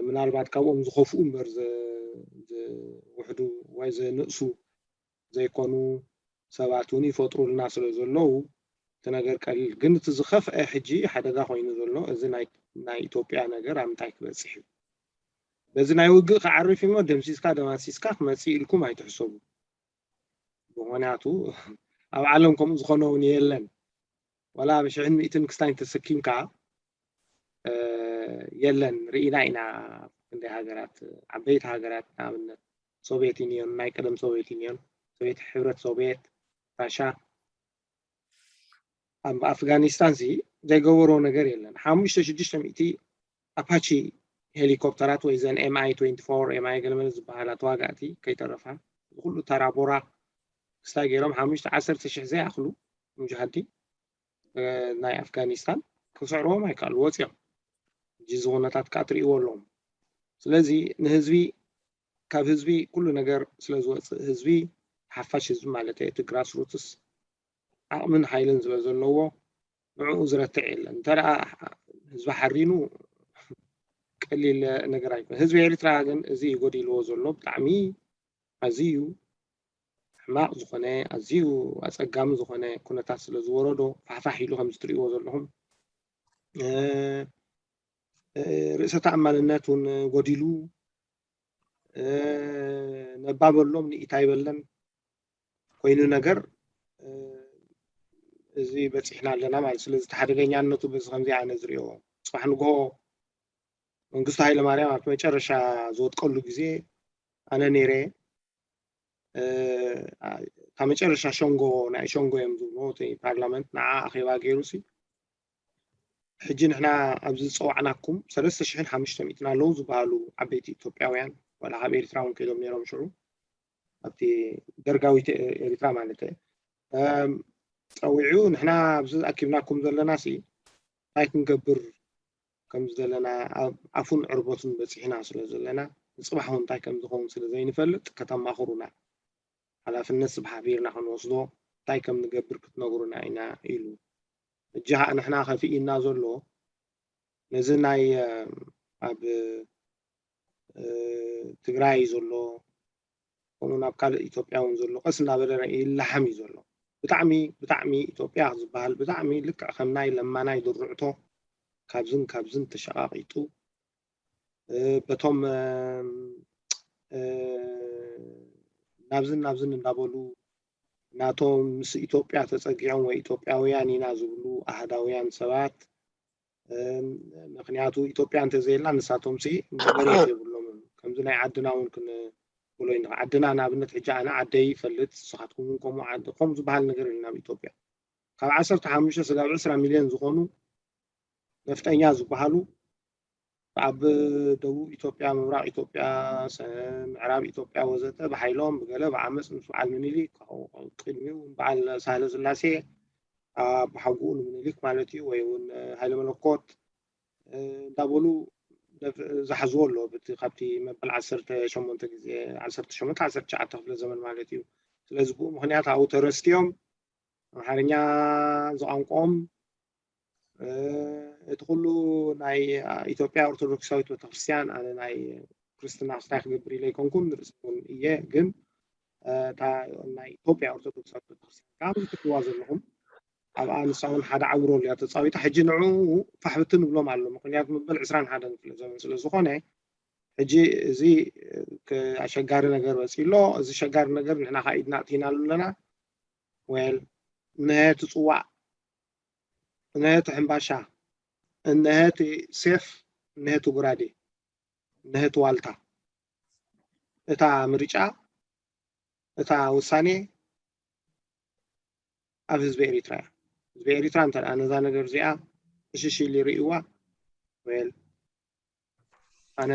ምናልባት ካብኦም ዝኸፍኡ እምበር ዝውሕዱ ወይ ዘንእሱ ዘይኮኑ ሰባት እውን ይፈጥሩልና ስለ ዘለዉ እቲ ነገር ቀሊል ግን እቲ ዝኸፍአ ሕጂ ሓደጋ ኮይኑ ዘሎ እዚ ናይ ኢትዮጵያ ነገር ኣብ ምንታይ ክበፅሕ እዩ በዚ ናይ ውግእ ክዓርፍ እሞ ደምሲስካ ደማሲስካ ክመፅእ ኢልኩም ኣይትሕሰቡ ምክንያቱ ኣብ ዓለም ከምኡ ዝኾነ እውን የለን። ዋላ ብሽሕን ሚእትን ክስታይ ተሰኪምካ የለን። ርኢና ኢና። ክንደይ ሃገራት፣ ዓበይቲ ሃገራት፣ ንኣብነት ሶቪየት ዩኒዮን፣ ናይ ቀደም ሶቪየት ዩኒዮን፣ ሶቪየት፣ ሕብረት ሶቪየት፣ ራሻ፣ ኣብ ኣፍጋኒስታን ሲ ዘይገበሮ ነገር የለን። ሓሙሽተ ሽዱሽተ ሚእቲ ኣፓቺ ሄሊኮፕተራት ወይ ዘን ኤምኣይ ትወንቲ ፎር፣ ኤምኣይ ገለመለ ዝበሃላ ተዋጋእቲ ከይተረፋ፣ ኩሉ ተራ ቦራ ክስታይ ገይሮም ሓሙሽተ ዓሰርተ ሽሕ ዘይኣኽሉ ሙጃሃዲን ናይ ኣፍጋኒስታን ክስዕርዎም ኣይከኣሉ፣ ወፂኦም። ሕጂ እዚ ኩነታት ከዓ ትርእይዎ ኣለኹም። ስለዚ ንህዝቢ፣ ካብ ህዝቢ ኩሉ ነገር ስለ ዝወፅእ፣ ህዝቢ፣ ሓፋሽ ህዝቢ ማለት እዩ፣ እቲ ግራስ ሩትስ ዓቕምን ሓይልን ስለ ዘለዎ ንዕኡ ዝረትዕ የለን። እንተ ደኣ ህዝቢ ሓሪኑ ቀሊል ነገር ኣይኮነ። ህዝቢ ኤርትራ ግን እዚ እዩ ጎዲልዎ ዘሎ። ብጣዕሚ ኣዝዩ ሕማቕ ዝኾነ፣ ኣዝዩ ኣጸጋሚ ዝኾነ ኩነታት ስለ ዝወረዶ፣ ፋሕፋሕ ኢሉ ከምዚ ትርእይዎ ዘለኹም፣ እ፣ እ፣ ርእሰ ተኣማንነት እውን ጎዲሉ፣ እ፣ ነባበሎም ንኢት ኣይበለን ኮይኑ ነገር፣ እ፣ እዚ በጺሕና ኣለና ማለት። ስለዚ እቲ ሓደገኛነቱ በዚ ከምዚ ኣነ ዝርእዮ። ጽባሕ ንግሆ መንግስቱ ሃይለማርያም ኣብቲ መጨረሻ ዝወድቀሉ ግዜ ኣነ ነይረ። እ፣ እታ መጨረሻ ሸንጎ፣ ናይ ሸንጎ እዮም ዝብልዎ፣ እቲ ፓርላመንት ንዓ ኣኼባ ገይሩ ሲ፣ ሕጂ ንሕና ኣብዚ ዝጸዋዕናኩም ሰለስተ ሽሕን ሓሙሽተ ሚእትን ኣለዉ ዝበሃሉ ዓበይቲ ኢትዮጵያውያን፣ ዋላ ካብ ኤርትራ እውን ከይዶም ነይሮም ሽዑ፣ ኣብቲ ደርጋዊት ኤርትራ ማለት እየ። እም፣ ጸዊዑ፣ ንሕና ኣብዚ ኣኪብናኩም ዘለና ሲ እንታይ ክንገብር ከም ዘለና፣ ኣብ ኣፉን ዕርበቱን በጺሕና ስለ ዘለና፣ ንጽባሕ እውን እንታይ ከም ዝኸውን ስለ ዘይንፈልጥ ከተማኽሩና፣ ሓላፍነት ስብሓቢርና ክንወስዶ፣ እንታይ ከም ንገብር ክትነግሩና ኢና ኢሉ። ሕጂ ኸኣ ንሕና ከፊእና ዘሎ ነዚ ናይ፣ እ፣ ኣብ፣ እ፣ ትግራይ ዘሎ፣ ከምኡ ናብ ካልእ ኢትዮጵያ እውን ዘሎ ቀስ እናበለ ይለሓም እዩ ዘሎ። ብጣዕሚ፣ ብጣዕሚ ኢትዮጵያ ዝበሃል ብጣዕሚ ልክዕ ከም ናይ ለማናይ ድርዕቶ ካብዝን ካብዝን ተሸቓቒጡ፣ እ፣ በቶም፣ እ፣ እ፣ ናብዝን ናብዝን እንዳበሉ ናቶም ምስ ኢትዮጵያ ተጸጊዖም ወይ ኢትዮጵያውያን ኢና ዝብሉ ኣህዳውያን ሰባት፣ እ፣ ምኽንያቱ ኢትዮጵያ እንተዘየላ ንሳቶም ሲ መሬት የብሎምን። ከምዚ ናይ ዓድና እውን ክንብሎ ኢና። ዓድና ንኣብነት ሕጂ ኣነ ዓደይ ይፈልጥ፣ ንስኻትኩም እውን ከምኡ ዓዲ፣ ከምኡ ዝበሃል ነገር የለን ኣብ ኢትዮጵያ። ካብ ዓሰርተ ሓሙሽተ ስጋብ ዕስራ ሚልዮን ዝኾኑ ነፍጠኛ ዝበሃሉ ኣብ ደቡብ ኢትዮጵያ፣ ምብራቕ ኢትዮጵያ፣ ሰ-፣ ምዕራብ ኢትዮጵያ ወዘተ ብሓይሎም ብገለ ብዓመፅ ምስ በዓል ምኒልክ፣ ቅድሚኡ በዓል ሳህለ ስላሴ፣ ኣቦሓጎኡ ንምኒልክ ማለት እዩ፣ ወይ እውን ሃይለ መለኮት፣ እ፣ እንዳበሉ ደፍ-፣ ዝሓዝዎ ኣሎ። ብቲ ካብቲ መበል ዓሰርተ ሸሞንተ ግዜ፣ ዓሰርተ ሸሞንተ ዓሰርተ ትሽዓተ ክፍለ ዘመን ማለት እዩ። ስለዚ ብኡ ምኽንያት ኣብኡ ተረስትዮም ኣምሓርኛ ዝቋንቋኦም፣ እ፣ እቲ ኩሉ ናይ ኢትዮጵያ ኦርቶዶክሳዊት ቤተክርስትያን፣ ኣነ ናይ ክርስትና ክስታይ ክገብር ኢለ ኣይኮንኩን፣ ርእሲ እውን እየ፣ ግን፣ እ፣ እታ ናይ ኢትዮጵያ ኦርቶዶክሳዊት ቤተክርስትያን ከዓ ከምዚ ትርእይዋ ዘለኹም፣ ኣብኣ ንሳ እውን ሓደ ዓቢ ሮል እያ ተጻዊታ። ሕጂ ንዕኡ ፋሕ ብትን ንብሎም ኣሎ። ምኽንያቱ መበል ዕስራን ሓደን ክፍለ ዘመን ስለ ዝኾነ፣ ሕጂ እዚ፣ እ፣ ክ-፣ ኣሸጋሪ ነገር መጺኡ ኣሎ። እዚ ኣሸጋሪ ነገር ንሕና ከዓ ኢድና ኣእቲናሉ ኣለና። ዌል፣ እነሀ እቲ ጽዋዕ፣ እነሀ እቲ ሕምባሻ፣ እነሀ እቲ ሴፍ፣ እነሀ እቲ ጉራዴ፣ እነሀ እቲ ዋልታ። እታ ምርጫ፣ እታ ውሳኔ ኣብ ህዝቢ ኤሪትራ እያ። ህዝቢ ኤሪትራ እንተ ደኣ ነዛ ነገር እዚኣ ዕሽሽ ኢሉ ይርእይዋ፣ ዌል፣ ኣነ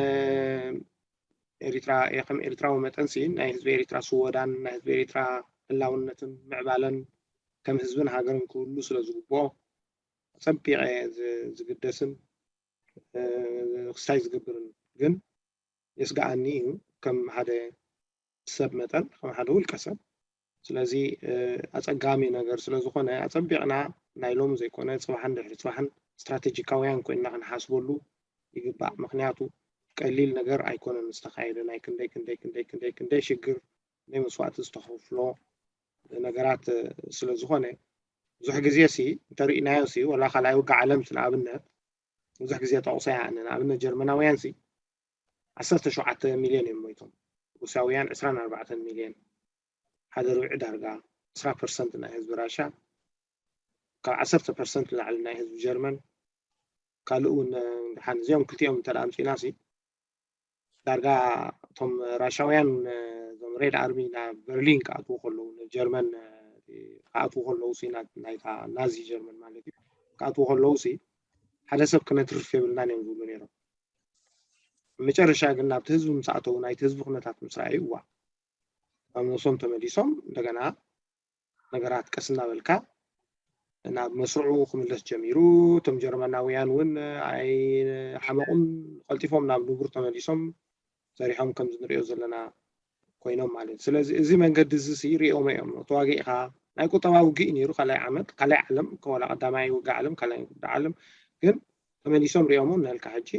ኤሪትራ እየ፣ ከም ኤሪትራዊ መጠን ሲ ናይ ህዝቢ ኤሪትራ ስወዳን ናይ ህዝቢ ኤሪትራ ህላውነትን ምዕባለን ከም ህዝብን ሃገርን ክህሉ ስለ ዝግብኦ ኣጸቢቐ እየ ዝ-፣ ዝግደስን፣ እ፣ ክስታይ ዝገብርን። ግን የስግኣኒ እዩ ከም ሓደ ሰብ መጠን፣ ከም ሓደ ውልቀ ሰብ። ስለዚ፣ እ፣ ኣጸጋሚ ነገር ስለ ዝኾነ፣ ኣጸቢቕና ናይ ሎሚ ዘይኮነ፣ ጽባሕን ድሕሪ ጽባሕን ስትራቴጂካውያን ኮይንና ክንሓስበሉ ይግባእ። ምኽንያቱ ቀሊል ነገር ኣይኮነን ዝተኻየደ፣ ናይ ክንደይ፣ ክንደይ፣ ክንደይ፣ ክንደይ፣ ክንደይ ሽግር፣ ክንደይ መስዋእቲ ዝተኸፍሎ ነገራት፣ እ፣ ስለ ዝኾነ፣ ብዙሕ ግዜ ሲ እንተርኢናዮ ሲ፣ ወላ ካልኣይ ውግእ ዓለም ሲ ንኣብነት፣ ብዙሕ ግዜ ጠቕሶ እየ ኣነ። ንኣብነት ጀርመናውያን ሲ ዓሰርተ ሸውዓተ ሚልዮን እዮም ሞይቶም። ሩስያውያን ዕስራን ኣርባዕተን ሚልዮን። ሓደ ርብዒ ዳርጋ ዕስራ ፐርሰንት ናይ ህዝቢ ራሻ፣ ካብ ዓሰርተ ፐርሰንት ንላዕሊ ናይ ህዝቢ ጀርመን፣ ካልእ እውን ሓን እዚኦም ክልቲኦም እንተ ኣምፂና ሲ ዳርጋ እቶም ራሻውያን እዞም ሬድ ኣርሚ ናብ በርሊን ክኣትዉ ከለዉ ንጀርመን ክኣትዉ ከለዉ ሲ ናይታ ናዚ ጀርመን ማለት እዩ ክኣትዉ ከለዉ ሲ ሓደ ሰብ ክነትርፍ የብልናን እዮም ዝብሉ ነይሮም። መጨረሻ ግን ናብቲ ህዝቢ ምስ ኣተዉ ናይቲ ህዝቢ ኩነታት ምስ ረኣዩ እዋ ናብ ነብሶም ተመሊሶም እንደገና ነገራት ቀስ እናበልካ ናብ መስርዑ ክምለስ ጀሚሩ። እቶም ጀርመናውያን እውን ኣይሓመቑን፣ ቀልጢፎም ናብ ንቡር ተመሊሶም ሰሪሖም ከምዚ ንሪኦ ዘለና ኮይኖም ማለት እዩ። ስለዚ እዚ መንገዲ እዚ ሲ ሪኦሞ እዮም። ተዋጊእካ ናይ ቁጠባ ውግእ እዩ ነይሩ ካልኣይ ዓመት ካልኣይ ዓለም ከወላ ቀዳማይ ውግእ ዓለም ካልኣይ ውግእ ዓለም ግን ተመሊሶም ሪኦሞ እናልካ ሕጂ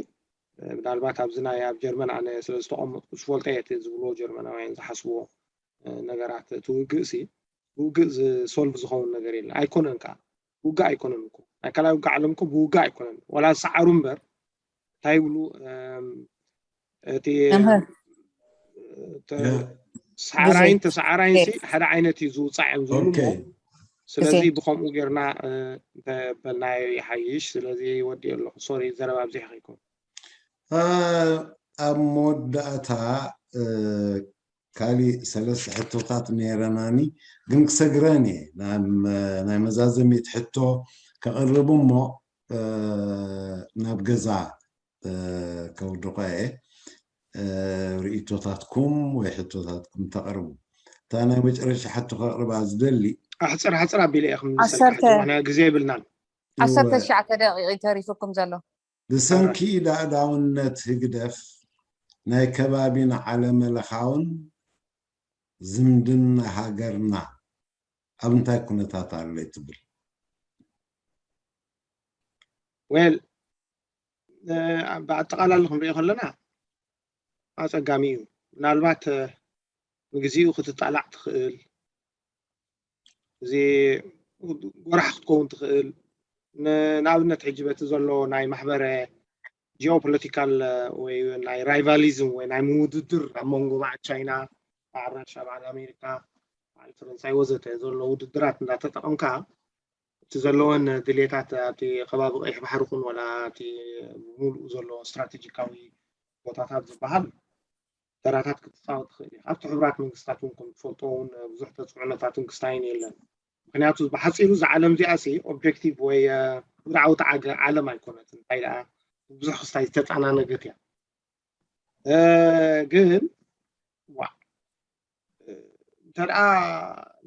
ምናልባት ኣብዚ ናይ ኣብ ጀርመን ኣነ ስለ ዝተቐመጥኩ ዝፈልጦ እየ እቲ ዝብልዎ ጀርመናውያን ዝሓስብዎ ነገራት እቲ ውግእ ሲ ብውግእ ዝሶልቭ ዝኸውን ነገር የለን ኣይኮነን ከዓ ውግእ ኣይኮነን እኮ ናይ ካልኣይ ውግእ ዓለም እኮ ብውግእ ኣይኮነን ወላ ዝሰዓሩ እምበር እንታይ ይብሉ እቲ ሰዓራይን ተሰዓራይን ሲ ሓደ ዓይነት እዩ ዝውፃዕ እዮም ዝብሉ ስለዚ ብከምኡ ጌርና እንተበልናዮ ይሓይሽ ስለዚ ወዲ ኣለኹ ሶሪ ዘረባ ኣብዚሕ ከይኮን ኣብ መወዳእታ ካሊእ ሰለስተ ሕቶታት ነይረናኒ ግን ክሰግረን እየ ናይ መዛዘሚት ሕቶ ከቕርብ እሞ ናብ ገዛ ከውድቆ እየ ርእቶታትኩም ወይ ሕቶታትኩም ተቕርቡ እታ ናይ መጨረሻ ሕቶ ከቕርባ ዝደሊ ኣሕፅር ሓፅር ኣቢለ እየ ክምልሰልካ ግዜ የብልናን ዓሰርተ ትሽዓተ ደቂቕ ተሪፉኩም ዘሎ ብሰንኪ ዳእዳውነት ህግደፍ ናይ ከባቢን ዓለመለኻውን ዝምድና ሃገርና ኣብ እንታይ ኩነታት ኣሎ ትብል well ብኣጠቓላሊ ክንሪኦ ከለና ኣፀጋሚ እዩ ምናልባት ንግዚኡ ክትጣላዕ ትኽእል እዚ ጎራሕ ክትከውን ትኽእል ንኣብነት ሕጂ በቲ ዘሎ ናይ ማሕበረ ጂኦፖለቲካል ወይ ናይ ራይቫሊዝም ወይ ናይ ምውድድር ኣብ መንጎ በዓል ቻይና በዓል ራሻ በዓል ኣሜሪካ በዓል ፈረንሳይ ወዘተ ዘሎ ውድድራት እንዳተጠቐምካ እቲ ዘለወን ድሌታት ኣብቲ ከባቢ ቀይሕ ባሕሪ ኹን ወላ እቲ ብምሉእ ዘሎ ስትራቴጂካዊ ቦታታት ዝበሃል ተራታት ክትፃወት ትኽእል ኢኻ ኣብቲ ሕቡራት መንግስታት እውን ከም ትፈልጦ እውን ብዙሕ ተፅዕኖታትን ክስታይን የለን ምክንያቱ ብሓፂሩ እዛ ዓለም እዚኣ ሲ ኦብጀክቲቭ ወይ ውድዓዊ ተዓገ ዓለም ኣይኮነትን እንታይ ደኣ ብዙሕ ክስታይ ዝተፃናነገት እያ ግን ዋ እንተደኣ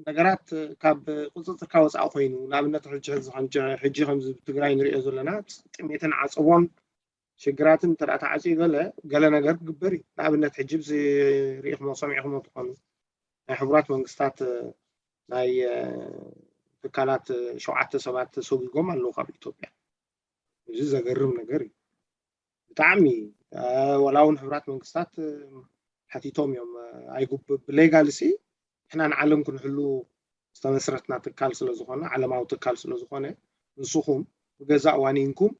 ነገራት ካብ ቁፅፅርካ ወፃኢ ኮይኑ ንኣብነት ሕጂ ከምዚ ትግራይ ንሪኦ ዘለና ጥሜትን ዓፀቦን ሽግራትን እንተ ተዓፅዩ ገለ ገለ ነገር ክግበር እዩ ንኣብነት ሕጂ ብዚ ርኢኹሞ ሰሚዕኹሞ ትኾኑ ናይ ሕቡራት መንግስታት ናይ ትካላት ሸውዓተ ሰባት ተሰጒጎም ኣለዉ ካብ ኢትዮጵያ እዚ ዘገርም ነገር እዩ ብጣዕሚ ወላ እውን ሕቡራት መንግስታት ሓቲቶም እዮም ኣይጉብ ብሌጋል ሲ ንሕና ንዓለም ክንሕሉ ዝተመስረትና ትካል ስለ ዝኾነ ዓለማዊ ትካል ስለ ዝኾነ ንስኹም ብገዛእ ዋኒንኩም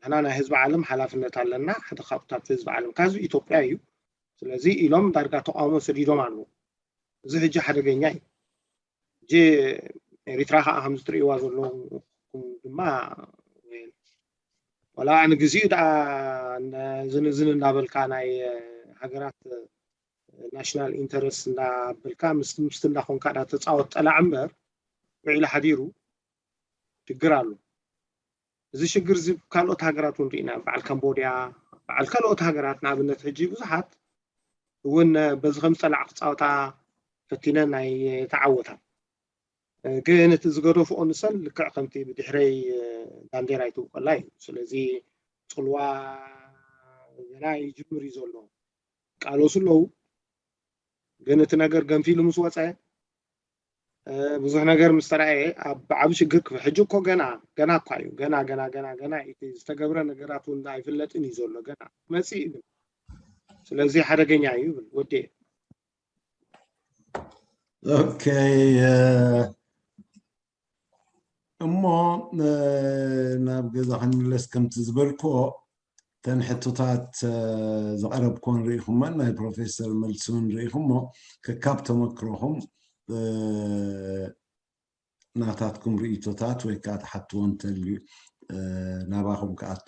ንሕና ናይ ህዝቢ ዓለም ሓላፍነት ኣለና ሓደ ካብታት ህዝቢ ዓለም ካዚ ኢትዮጵያ እዩ ስለዚ ኢሎም ዳርጋ ተቃውሞ ሰዲዶም ኣለዉ እዚ ሕጂ ሓደገኛ እዩ ሕጂ ኤሪትራ ከዓ ከምዚ ትርእይዋ ዘለኹም ድማ ወላ ንግዚኡ ደኣ ዝንዝን እናበልካ ናይ ሃገራት ናሽናል ኢንተረስት እንዳበልካ ምስቲ እንዳኾንካ ዳ ተፃወት ጠላዕ እምበር ውዒሉ ሓዲሩ ሽግር ኣሎ እዚ ሽግር እዚ ካልኦት ሃገራት እውን ርኢና በዓል ካምቦድያ በዓል ካልኦት ሃገራት ንኣብነት ሕጂ ብዙሓት እውን በዚ ከም ፀላዕ ክፃወታ ፈቲነን ኣይተዓወታን ግን እቲ ዝገደፍኦ ንሰን ልክዕ ከምቲ ብድሕረይ ባንዴራ ይትውቀላ እዩ ስለዚ ፅልዋ ገና ይጅምር እዩ ዘሎ ቃለሱ ኣለዉ ግን እቲ ነገር ገንፊሉ ምስ ወፀ ብዙሕ ነገር ምስ ተረኣየ ኣብ ዓብ ሽግር ክፍ ሕጂ እኮ ገና ገና እኳ እዩ ገና ገና ገና ገና እቲ ዝተገብረ ነገራት እውን ኣይፍለጥን እዩ ዘሎ ገና መፅእ ግን ስለዚ ሓደገኛ እዩ ይብል ወዲ ኦኬ እሞ ናብ ገዛ ክንምለስ ከምቲ ዝበልክዎ እተን ሕቶታት ዝቐረብክወን ርኢኹመን ናይ ፕሮፌሰር መልስውን ርኢኹሞ ከካብ ተመክሮኹም እ፣ ናታትኩም ርእይቶታት ወይ ከዓ ትሓትዎ እንተልዩ፣ እ፣ ናባኹም ክኣቱ።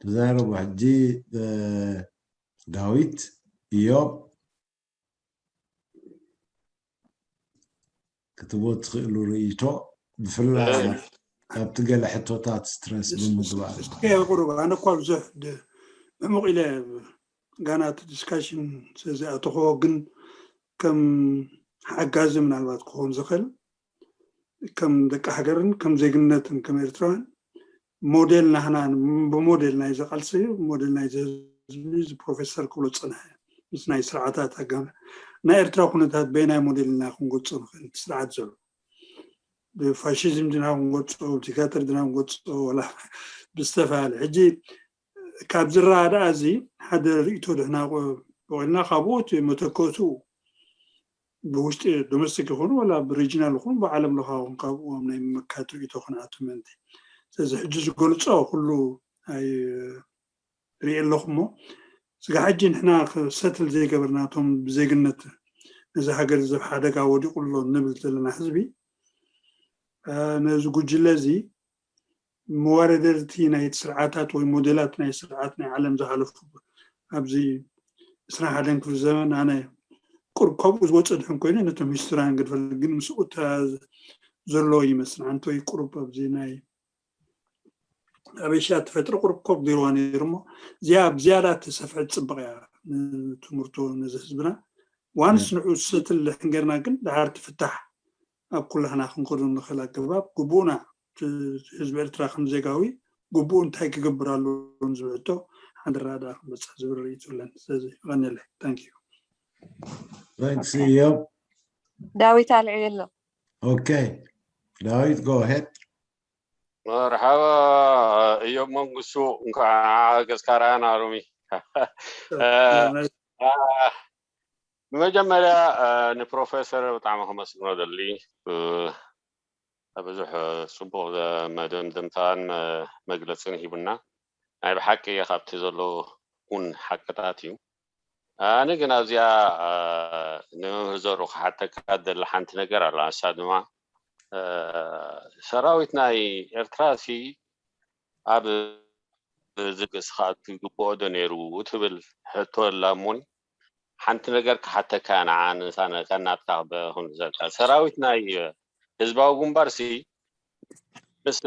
ተዛረቡ ሕጂ። እ፣ ዳዊት፣ ኢዮብ፣ ክትቦ ትኽእሉ ርእይቶ፣ ብፍላይ ኣብቲ ገለ ሕቶታት ስትረስ ብምግባር። እስከ ቁሩብ፣ ኣነ እኳ ብዙሕ ድ-፣ ዕሙቕ ኢለ ጋና እቲ ዲስካሽን ስለዝኣተኽዎ፣ ግን ከም ሓጋዚ ምናልባት ክኸውን ዝኽእል፣ ከም ደቂ ሃገርን ከም ዜግነትን ከም ኤርትራውያን ሞዴል ናህና፣ ብሞዴል ናይዚ ቃልሲ፣ ሞዴል ናይዚ ህዝቢ፣ እዚ ፕሮፌሰር ክብሎ ዝጸንሐ፣ ምስ ናይ ስርዓታት ኣጋመ ናይ ኤርትራ ኩነታት በየናይ ሞዴል ኢና ክንገልጾ ንኽእል? እቲ ስርዓት ዘሎ ብፋሽዝም ድና ክንገልጾ፣ ብዲክታተር ድና ክንገልጾ፣ ወላ ብዝተፈላለየ። ሕጂ ካብ ዝረኣ ደኣ እዚ ሓደ ርእይቶ ድሕና ቆ-፣ በቒልና፣ ካብኡ እቲ መተከእቱ ብውሽጢ ዶሜስቲክ ይኹን ወላ ብሪጂናል ይኹን ብዓለም ለኻዊ ይኹን፣ ካብኡ ኣብ ናይ ምምካት ርእይቶ ክንኣቱ ምእንቲ። ስለዚ ሕጂ ዝገልጾ ኩሉ ኣይ-፣ ርኢ ኣለኹ እሞ፣ ስጋ ሕጂ ንሕና ክሰትል ዘይገበርና፣ እቶም ብዜግነት ነዚ ሃገር እዚ ኣብ ሓደጋ ወዲቑ ኣሎ ንብል ዘለና ህዝቢ፣ እ፣ ነዚ ጉጅለ እዚ መወዳደርቲ ናይ ስርዓታት ወይ ሞዴላት ናይ ስርዓት ናይ ዓለም ዝሓለፉ ኣብዚ ዕስራን ሓደን ክፍለ ዘመን ኣነ ቁሩብ ካብኡ ዝወፀ ድሕን ኮይኑ ነቶም ሂስቶሪያን ገድፈል ግን ምስኡ እተያያዘ ዘሎ ይመስል። ኣንተ ወይ ቁሩብ ኣብዚ ናይ ኣብ ኤሽያ ተፈጥሮ ቁሩብ ኮፍ ገይርዋ ነይሩ እሞ እዚኣ ብዝያዳ ተሰፍሐት ፅብቕ እያ ንትምህርቱ ነዚ ህዝብና። ዋንስ ንዑ ሰትል ድሕን ገርና ግን ድሓር ትፍታሕ ኣብ ኩላህና ክንከዶ ንኽእል ኣገባብ ግቡእና፣ እቲ ህዝቢ ኤርትራ ከም ዜጋዊ ግቡእ እንታይ ክገብር ኣለዎ ዝብል ሕቶ ሓደ ራዳ ክመፅእ ዝብል ርእይቶ ኣለኒ። ስለዚ ይቐንየለይ። ታንክ ዩ። ታንክስ እዮም። ዳዊት ኣልዒሉ ኣሎ። ኦኬ ዳዊት፣ ጎ ሄድ። መርሓባ እዮብ መንግስቱ፣ እንኳዕ ሓገዝካ ረኣና ሎሚ። ብመጀመርያ ንፕሮፌሰር ብጣዕሚ ከመስግኖ ደሊ፣ ብዙሕ ፅቡቕ መደምደምታን መግለፅን ሂቡና። ናይ ብሓቂ ካብቲ ዘሎ እውን ሓቅታት እዩ። ኣነ ግን ኣብዚኣ ንመምህር ዘሩ ክሓተካ ደሊ ሓንቲ ነገር ኣላ። ንሳ ድማ ሰራዊት ናይ ኤርትራ ሲ ኣብ ዝግስ ክኣቱ ይግብኦ ዶ ነይሩ ትብል ሕቶ ኣላ እሞኒ ሓንቲ ነገር ክሓተካ ንዓ ንሳነ ከናትካ ክበኹን ዘልካ ሰራዊት ናይ ህዝባዊ ግንባር ሲ ምስ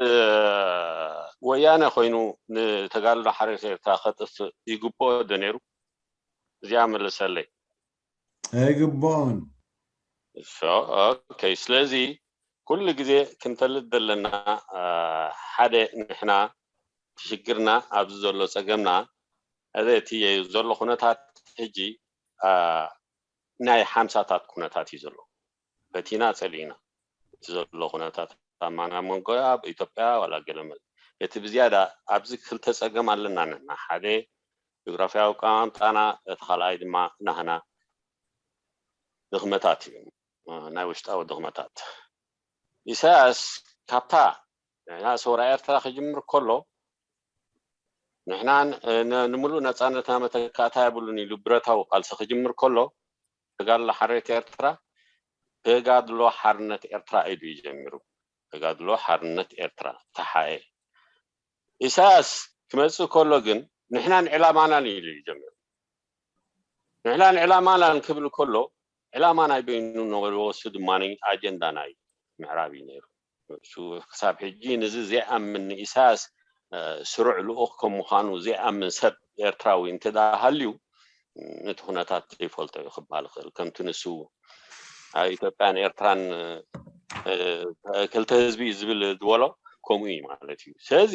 ወያነ ኮይኑ ንተጋድሎ ሓርነት ኤርትራ ከጥፍእ ይግብኦ ዶ ነይሩ? እዚኣ መልሰለይ። ኣይግብኦን። ኦኬ፣ ስለዚ ኩሉ ግዜ ክንፈልጥ ዘለና ሓደ ንሕና ሽግርና ኣብዚ ዘሎ ጸገምና እዚ እቲ ዘሎ ኩነታት ሕጂ ናይ ሓምሳታት ኩነታት እዩ ዘሎ። ፈቲና ጸሊእና እቲ ዘሎ ኩነታት ኣማና መንጎ ኣብ ኢትዮጵያ ዋላ ገለመል እቲ ብዝያዳ ኣብዚ ክልተ ጸገም ኣለና ንሕና ሓደ ጂኦግራፊያዊ ኣቀማምጣና እቲ ካልኣይ ድማ ናህና ድኽመታት እዩ ናይ ውሽጣዊ ድኽመታት ኢሳያስ ካብታ ንሕና ሰውራ ኤርትራ ክጅምር ከሎ ንሕና ንምሉእ ነፃነትና መተካእታ የብሉን ኢሉ ብረታዊ ቃልሲ ክጅምር ከሎ ተጋድሎ ሓርነት ኤርትራ ተጋድሎ ሓርነት ኤርትራ ኢሉ እዩ ጀሚሩ። ተጋድሎ ሓርነት ኤርትራ ተሓኤ ኢሳያስ ክመፅእ ከሎ ግን ንሕናን ዕላማናን ኢሉ እዩ ጀሚሩ። ንሕናን ዕላማናን ክብል ከሎ ዕላማ ናይ በይኑ ነበርዎ እሱ ድማ ኣጀንዳ ናይ ምዕራብ እዩ ነይሩ። እሱ ክሳብ ሕጂ ንዚ ዘይኣምን ንኢሳያስ ስሩዕ ልኡኽ ከም ምዃኑ ዘይኣምን ሰብ ኤርትራዊ እንተ ደኣ ሃልዩ ነቲ ኩነታት ዘይፈልጦ እዩ ክበሃል ይኽእል። ከምቲ ንሱ ኣብ ኢትዮጵያን ኤርትራን ክልተ ህዝቢ እዩ ዝብል ዝበሎ ከምኡ እዩ ማለት እዩ። ስለዚ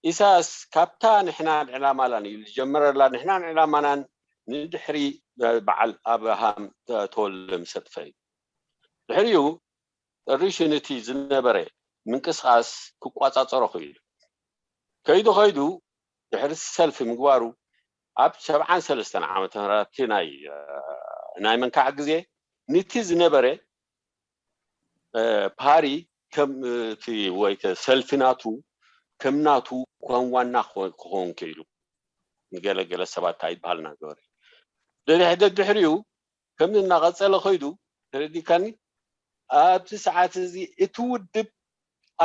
ኢሳያስ ካብታ ንሕናን ዕላማናን እዩ ዝጀመረላ። ንሕናን ዕላማናን ንድሕሪ በዓል ኣብርሃም ተወልደ ምስ ኣጥፈ እዩ። ድሕሪኡ ጥሪ ሽንቲ ዝነበረ ምንቅስቃስ ክቋጻጸሮ ክኢሉ። ከይዱ ከይዱ ድሕሪ ሰልፊ ምግባሩ ኣብ ሰብዓን ሰለስተን ዓመተ ምህረት ናይ ናይ መንካዕ ግዜ ንቲ ዝነበረ ፓሪ ከም እቲ ወይ ከ ሰልፊ ናቱ ከም ናቱ ከም ዋና ክኾን ክኸውን ክኢሉ። ንገለ ገለ ሰባት እንታይ ይበሃል እናገበረ፣ ደድሕ- ደድሕሪኡ ከምዚ እናቐጸለ ኸይዱ፣ ተረዲካኒ? ኣብቲ ሰዓት እዚ እቲ ውድብ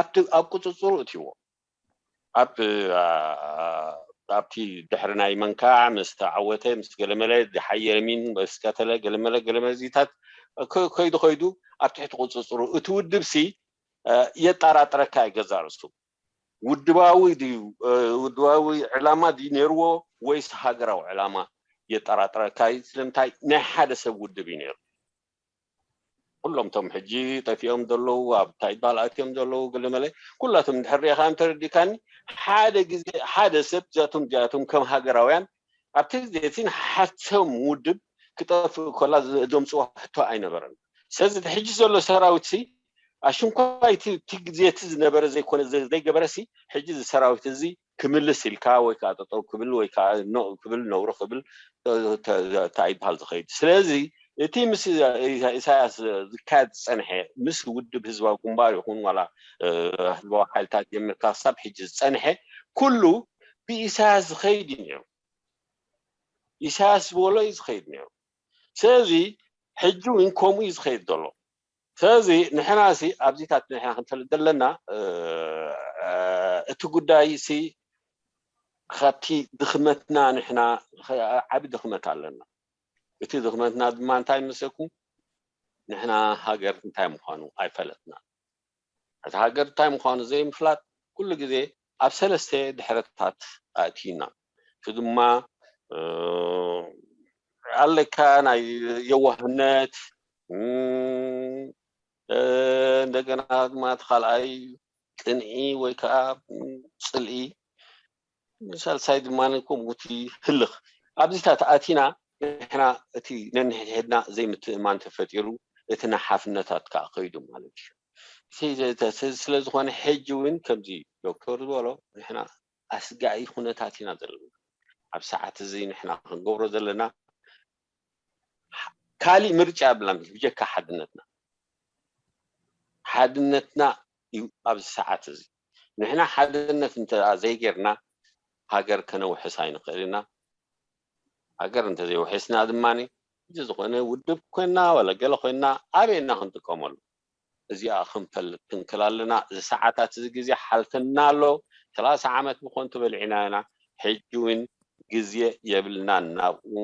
ኣብቲ ኣብ ቁጽጽሩ እትይዎ ኣብ ኣብቲ ድሕሪ ናይ መንካዕ ምስ ተዓወተ ምስ ገለመለ ሓየለሚን ምስ ቀተለ ገለመለ ገለመዚታት ከይዱ ከይዱ ኣብ ትሕቲ ቁፅፅሩ እቲ ውድብ ሲ የጠራጥረካ ይገዛ ርእሱ። ውድባዊ ድዩ ውድባዊ ዕላማ ድዩ ነይርዎ ወይስ ሃገራዊ ዕላማ የጠራጥረካ እዩ። ስለምንታይ ናይ ሓደ ሰብ ውድብ እዩ ነይሩ። ኩሎም ቶም ሕጂ ጠፊኦም ዘለዉ ኣብ እንታይ ይበሃል ኣትዮም ዘለዉ ገለመለ ኩላቶም እንድሕር ሪኢኻ እንተረዲእካኒ ሓደ ግዜ ሓደ ሰብ እዚኣቶም እዚኣቶም ከም ሃገራውያን ኣብቲ ግዜ እቲ ንሓቶም ውድብ ክጠፍእ ከላ ዘምፅዎ ሕቶ ኣይነበረን። ስለዚ እቲ ሕጂ ዘሎ ሰራዊት ሲ ኣሽንኳይ እቲ ግዜ እቲ ዝነበረ ዘይኮነ ዘይገበረ ሲ ሕጂ እዚ ሰራዊት እዚ ክምልስ ኢልካ ወይ ከዓ ጠጠው ክብል ወይ ከዓ ኖ ክብል ነውሪ ክብል እንታይ ይበሃል ዝኸይድ። ስለዚ እቲ ምስ ኢሳያስ ዝካየድ ዝፀንሐ ምስ ውድብ ህዝባዊ ግንባር ይኹን ዋላ ህዝባዊ ሓይልታት ጀሚርካ ክሳብ ሕጂ ዝፀንሐ ኩሉ ብኢሳያስ ዝኸይድ እዩ ነይሩ። ኢሳያስ ዝበሎ እዩ ዝኸይድ ነይሩ። ስለዚ ሕጂ እውን ከምኡ እዩ ዝኸይድ ዘሎ። ስለዚ ንሕና ሲ ኣብዚታት ንሕና ክንፈልጥ ዘለና እቲ ጉዳይ ሲ ካብቲ ድኽመትና ንሕና ዓቢ ድኽመት ኣለና። እቲ ድኽመትና ድማ እንታይ መሰኩም? ንሕና ሃገር እንታይ ምዃኑ ኣይፈለጥና። እቲ ሃገር እንታይ ምዃኑ ዘይምፍላጥ ኩሉ ግዜ ኣብ ሰለስተ ድሕረታት ኣእትዩና። እቲ ድማ ኣለካ ናይ የዋህነት እንደገና ድማ እቲ ካልኣይ ቅንኢ ወይ ከዓ ፅልኢ ሳልሳይ ድማ ከምኡ እቲ ህልኽ ኣብዚታት ኣቲና ንሕና እቲ ነንሕድሕድና ዘይምትእማን ተፈጢሩ እቲ ናይ ሓፍነታት ከዓ ከይዱ ማለት እዩ። ስለዝኾነ ሕጂ እውን ከምዚ ዶክተር ዝበሎ ንሕና ኣስጋኢ ኩነታት ኢና ዘለና። ኣብ ሰዓት እዚ ንሕና ክንገብሮ ዘለና ካሊእ ምርጫ የብልናን ብጀካ ሓድነትና። ሓድነትና እዩ ኣብዚ ሰዓት እዚ። ንሕና ሓድነት እንተ ዘይጌርና ሃገር ከነውሕስ ኣይንኽእል ኢና። ሃገር እንተዘይውሒስና ድማ እዚ ዝኾነ ውድብ ኮይና ዋላ ገለ ኮይና ኣበይ ኢና ክንጥቀመሉ? እዚኣ ክንፈልጥ ክንክል ኣለና። እዚ ሰዓታት እዚ ግዜ ሓልፈና ኣሎ። ሰላሳ ዓመት ብኾንቱ በሊዕና ኢና። ሕጂ እውን ግዜ የብልናን ናብኡ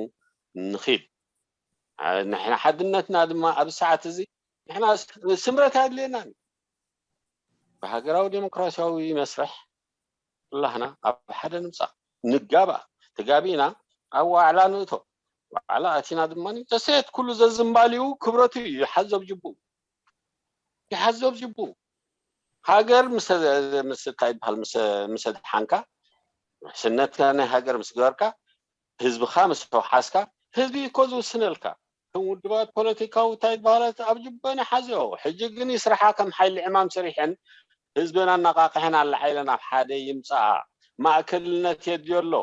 ንኺድ። ንሕና ሓድነትና ድማ ኣብዚ ሰዓት እዚ ንሕና ስምረት ኣድልየናን ብሃገራዊ ዴሞክራሲያዊ መስርሕ ኩላህና ኣብ ሓደ ንምፃእ ንጋባእ ተጋቢእና ኣብ ዋዕላ ንእቶ ዋዕላ ኣቲና ድማ ተሰየት ኩሉ ዘዝምባሊኡ ክብረቱ እዩ ይሓዞ ብጅቡ ይሓዞ ብጅቡ ሃገር ምስ እንታይ ይበሃል ምስ ኣድሓንካ ውሕስነትካ ናይ ሃገር ምስ ገበርካ ህዝብኻ ምስ ተውሓስካ ህዝቢ እኮ ዝውስነልካ ከም ውድባት ፖለቲካዊ እንታይ ይበሃላት ኣብ ጅበን ይሓዝኦ ሕጂ ግን ይስርሓ ከም ሓይሊ ዕማም ሰሪሐን ህዝበን ኣነቓቕሐን ኣለዓይለን ኣብ ሓደ ይምፅኣ ማእከልነት የድልዮ ኣሎ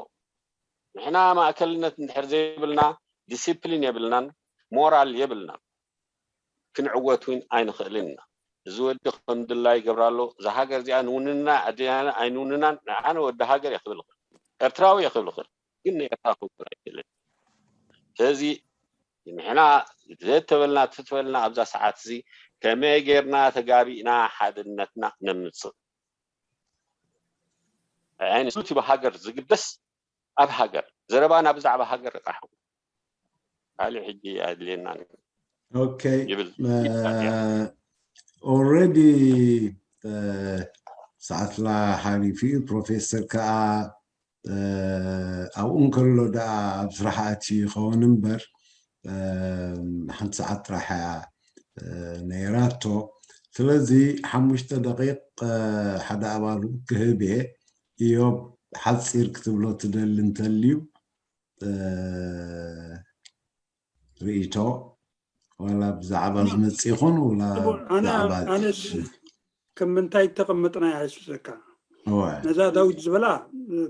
ንሕና ማእከልነት እንድሕር ዘይብልና ዲሲፕሊን የብልናን ሞራል የብልናን ክንዕወት እውን ኣይንኽእልን ኢና እዚ ወዲ ከም ድላይ ይገብራ ኣሎ እዛ ሃገር እዚኣ ንውንና ኣድያና ኣይንውንናን ንዓነ ወዲ ሃገር እየ ክብል እኽእል ኤርትራዊ እየ ክብል እኽእል ግን ንኤርትራ ክውክል ኣይክእልን ስለዚ ንሕና ዘተበልና ትትበልና ኣብዛ ሰዓት እዚ ከመይ ጌርና ተጋቢእና ሓድነትና ነምፅእ ንሱ እቲ ብሃገር ዝግደስ ኣብ ሃገር ዘረባና ብዛዕባ ሃገር ይቕራሕ ካልእ ሕጂ ኣድልየናን ይብል ይበል ኦረዲ ሰዓትና ሓሊፉ እዩ ፕሮፌሰር ከዓ ኣብኡ እንከሎ ደኣ ኣብ ስራሕ ኣትዩ ይኸውን እምበር ሓንቲ ሰዓት ጥራሕ እያ ነይራቶ ስለዚ ሓሙሽተ ደቂቅ ሓደ ኣባሉ ክህብ እየ እዮብ ሓፂር ክትብሎ ትደሊ እንተልዩ ርእይቶ ዋላ ብዛዕባ ዝመፅእ ይኹን ዋላ ኣነስ ከም ምንታይ ተቐመጥና ይሃስብሰካ ነዛ ዳዊት ዝበላ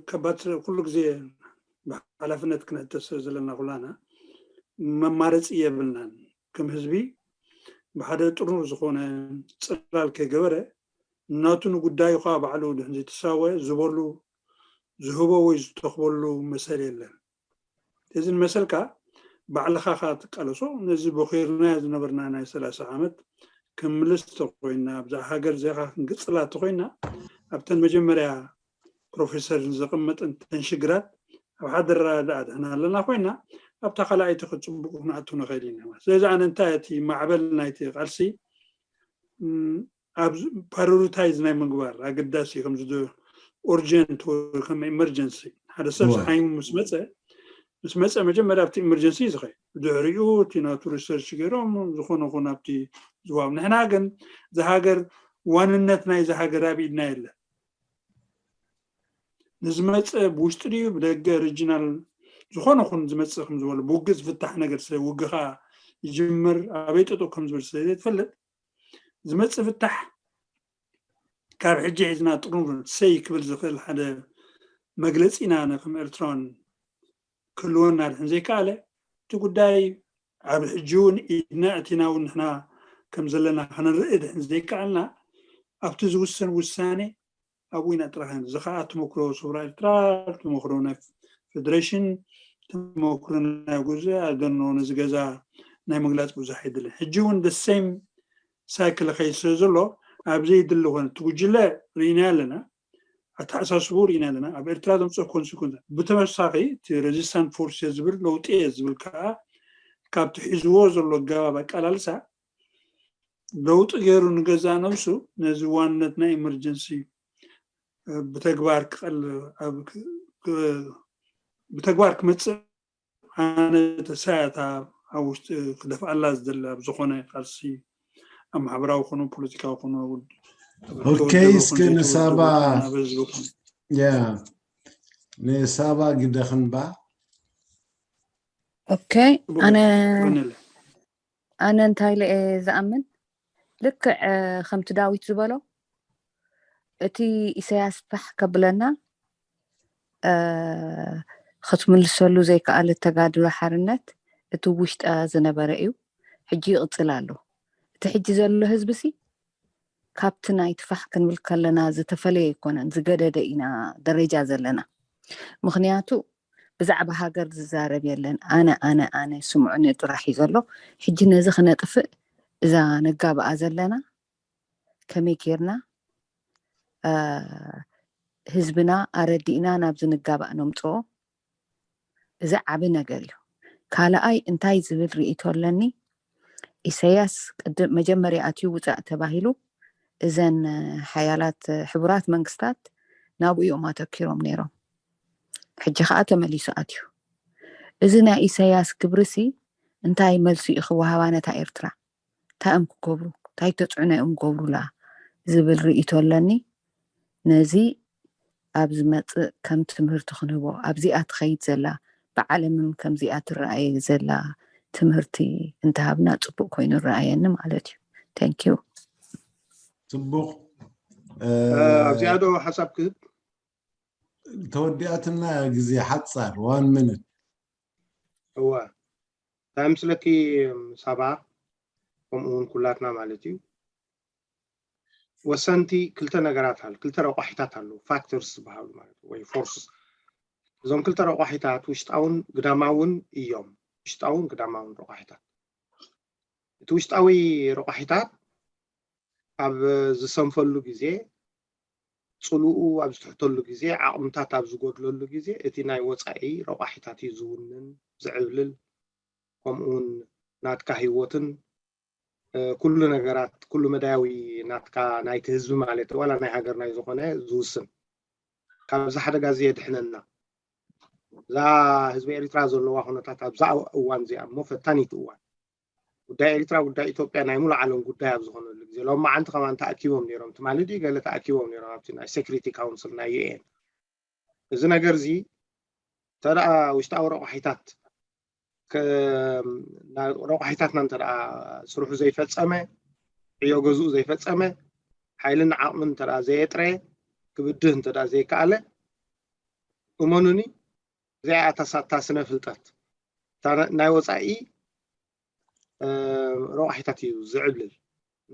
ከባድ ኩሉ ግዜ ብሓላፍነት ክንሕተስ ዘለና ኩላና መማረፂ የብልናን ከም ህዝቢ ብሓደ ጥርኑፍ ዝኾነ ፅላል ከይገበረ ናቱ ንጉዳዩ ከዓ ባዕሉ ድሕን ዘይተሳወ ዝበሉ ዝህቦ ወይ ዝተኽበሉ መሰል የለን። እዚ ንመሰልካ ባዕልኻ ካ ትቃለሶ። ነዚ ቦኺርና ዝነበርና ናይ ሰላሳ ዓመት ክንምልስ ተኮይና ኣብዛ ሃገር ዜኻ ክንግጽላ ተኮይና ኣብተን መጀመርያ ፕሮፌሰር ዘቐመጠን ተን ሽግራት ኣብ ሓደራ ደኣ ድሕና ኣለና ኮይና ኣብታ ካልኣይቲ ክጽቡቅ ክንኣቱ ንኽእል ኢና። ስለዚ ኣነ እንታይ እቲ ማዕበል ናይቲ ቃልሲ ኣብ ፓሪዮሪታይዝ ናይ ምግባር ኣገዳሲ ከምዚ urgent ወይ ከም emergency ሓደ ሰብ ሓይሙ ምስ መፀ ምስ መፀ መጀመርያ ኣብቲ emergency እዩ ዝኸይድ። ድሕሪኡ እቲ ናቱ ሪሰርች ገይሮም ዝኾነ ኹን ኣብቲ ዝዋብ ንሕና ግን ዝሃገር ዋንነት ናይ ዝሃገር ኣብ ኢድና የለን። ንዝመፀ ብውሽጢ ድዩ ብደገ regional ዝኾነ ኹን ዝመፅእ ከም ዝበሎ ብውግእ ዝፍታሕ ነገር ስለ ውግእ ከዓ ይጅምር ኣበይ ጠጠው ከም ዝብል ስለ ዘይትፈልጥ ዝመፅእ ፍታሕ ካብ ሕጂ ሒዝና ጥሩን ሰይ ክብል ዝኽእል ሓደ መግለፂና ከም ኤርትራውን ክህልወና ድሕን ዘይከኣለ እቲ ጉዳይ ኣብ ሕጂ እውን ኢድና እቲና እውን ንሕና ከም ዘለና ክንርኢ ድሕን ዘይከኣልና ኣብቲ ዝውሰን ውሳኔ ኣብኡ ኢና ጥራሕ እዚ ከዓ ተመክሮ ሰውራ ኤርትራ ተመክሮ ናይ ፌደሬሽን ተመክሮ ናይ ጉዞ ኣደኖ ነዚ ገዛ ናይ ምግላፅ ብዙሕ ኣይድልን ሕጂ እውን ደሴም ሳይክል ኸይድ ስለ ዘሎ ኣብ ዘይድሊ ኮነ እቲ ጉጅለ ርኢና ኣለና ኣተሓሳስቡ ርኢና ኣለና ኣብ ኤርትራ ዘምፅኦ ኮንሲኮንስ ብተመሳኺ እቲ resistant force ዝብል ለውጢ እየ ዝብል ከዓ ካብቲ ሒዝዎ ዘሎ ኣገባብ ኣቀላልሳ ለውጢ ገይሩ ንገዛእ ነብሱ ነዚ ዋንነት ናይ emergency ብተግባር ክቐል ብተግባር ክመፅእ ኣነ ተሳያታ ኣብ ውሽጢ ክደፍኣላ ዝደለ ኣብ ዝኾነ ቃልሲ ኣብ ማሕበራዊ ኮነ ፖለቲካዊ ኮነ ኦኬ እስከ ንሳባ ያ ንሳባ ግደ ክንባ ኦኬ ኣነ ኣነ እንታይ ኢለ እየ ዝኣምን ልክዕ ከምቲ ዳዊት ዝበሎ እቲ ኢሳያስ ፋሕ ከብለና ክትምልሰሉ ዘይከኣለት ተጋድሎ ሓርነት እቲ ውሽጣ ዝነበረ እዩ ሕጂ ይቕፅል ኣሎ እቲ ሕጂ ዘሎ ህዝቢ ሲ ካብቲ ናይ ትፋሕ ክንብል ከለና ዝተፈለየ ኣይኮነን ዝገደደ ኢና ደረጃ ዘለና ምክንያቱ ብዛዕባ ሃገር ዝዛረብ የለን ኣነ ኣነ ኣነ ስምዑኒ ጥራሕ እዩ ዘሎ ሕጂ ነዚ ክነጥፍእ እዛ ንጋባኣ ዘለና ከመይ ጌርና ህዝብና ኣረዲእና ናብዚ ንጋባእ ነምፅኦ እዚ ዓቢ ነገር እዩ ካልኣይ እንታይ ዝብል ርእይቶ ኣለኒ ኢሳያስ ቅድም መጀመርያ ኣትዩ ውፃእ ተባሂሉ እዘን ሓያላት ሕቡራት መንግስታት ናብኡ እዮም ኣተኪሮም ነይሮም ሕጂ ከዓ ተመሊሱ ኣትዩ እዚ ናይ ኢሳያስ ግብርሲ እንታይ መልሲ እዩ ክወሃባ ነታ ኤርትራ እንታይ እዮም ክገብሩ እንታይ ተፅዕኖ እዮም ገብሩላ ዝብል ርእይቶ ኣለኒ ነዚ ኣብ ዝመፅእ ከም ትምህርቲ ክንህቦ ኣብዚኣ ትኸይድ ዘላ ብዓለምም ከምዚኣ ትረኣየ ዘላ ትምህርቲ እንተሃብና ፅቡቅ ኮይኑ ረኣየኒ ማለት እዩ thank you ፅቡቅ ኣብዚኣ ዶ ሓሳብ ክህብ ተወዲኣትና ግዜ ሓፃር one minute እዋ እንታይ ምስለኪ ሳባ ከምኡ እውን ኩላትና ማለት እዩ ወሰንቲ ክልተ ነገራት ኣሉ ክልተ ረቋሒታት ኣለዉ factors ዝበሃሉ ማለት ወይ forces እዞም ክልተ ረቋሒታት ውሽጣውን ግዳማውን እዮም ውሽጣውን ግዳማውን ረቋሒታት እቲ ውሽጣዊ ረቋሒታት ኣብ ዝሰንፈሉ ግዜ ፅልኡ ኣብ ዝትሕተሉ ግዜ ዓቕምታት ኣብ ዝጎድለሉ ግዜ እቲ ናይ ወፃኢ ረቋሒታት እዩ ዝውንን ዝዕብልል ከምኡውን ናትካ ህይወትን ኩሉ ነገራት ኩሉ መዳያዊ ናትካ ናይቲ ህዝቢ ማለት ዋላ ናይ ሃገር ናይ ዝኾነ ዝውስን ካብዚ ሓደጋ እዚ የድሕነና እዛ ህዝቢ ኤሪትራ ዘለዋ ኩነታት ኣብዛ እዋን እዚኣ እሞ ፈታኒት እዋን ጉዳይ ኤሪትራ ጉዳይ ኢትዮጵያ ናይ ሙሉ ዓለም ጉዳይ ኣብ ዝኾነሉ ግዜ ሎም መዓንቲ ከማን ተኣኪቦም ነይሮም ትማሊ ድዩ ገለ ተኣኪቦም ነይሮም ኣብቲ ናይ security council ናይ UN እዚ ነገር እዚ ተደኣ ውሽጣዊ ረቋሒታት ረቋሒታትና እንተ ስርሑ ዘይፈፀመ ዕዮ ገዝኡ ዘይፈፀመ ሓይልን ዓቕምን እንተ ዘየጥረየ ክብድህ እንተ ዘይከኣለ እመኑኒ እዚኣ እታ ስነ ፍልጠት ናይ ወፃኢ ረቋሒታት እዩ ዝዕብልል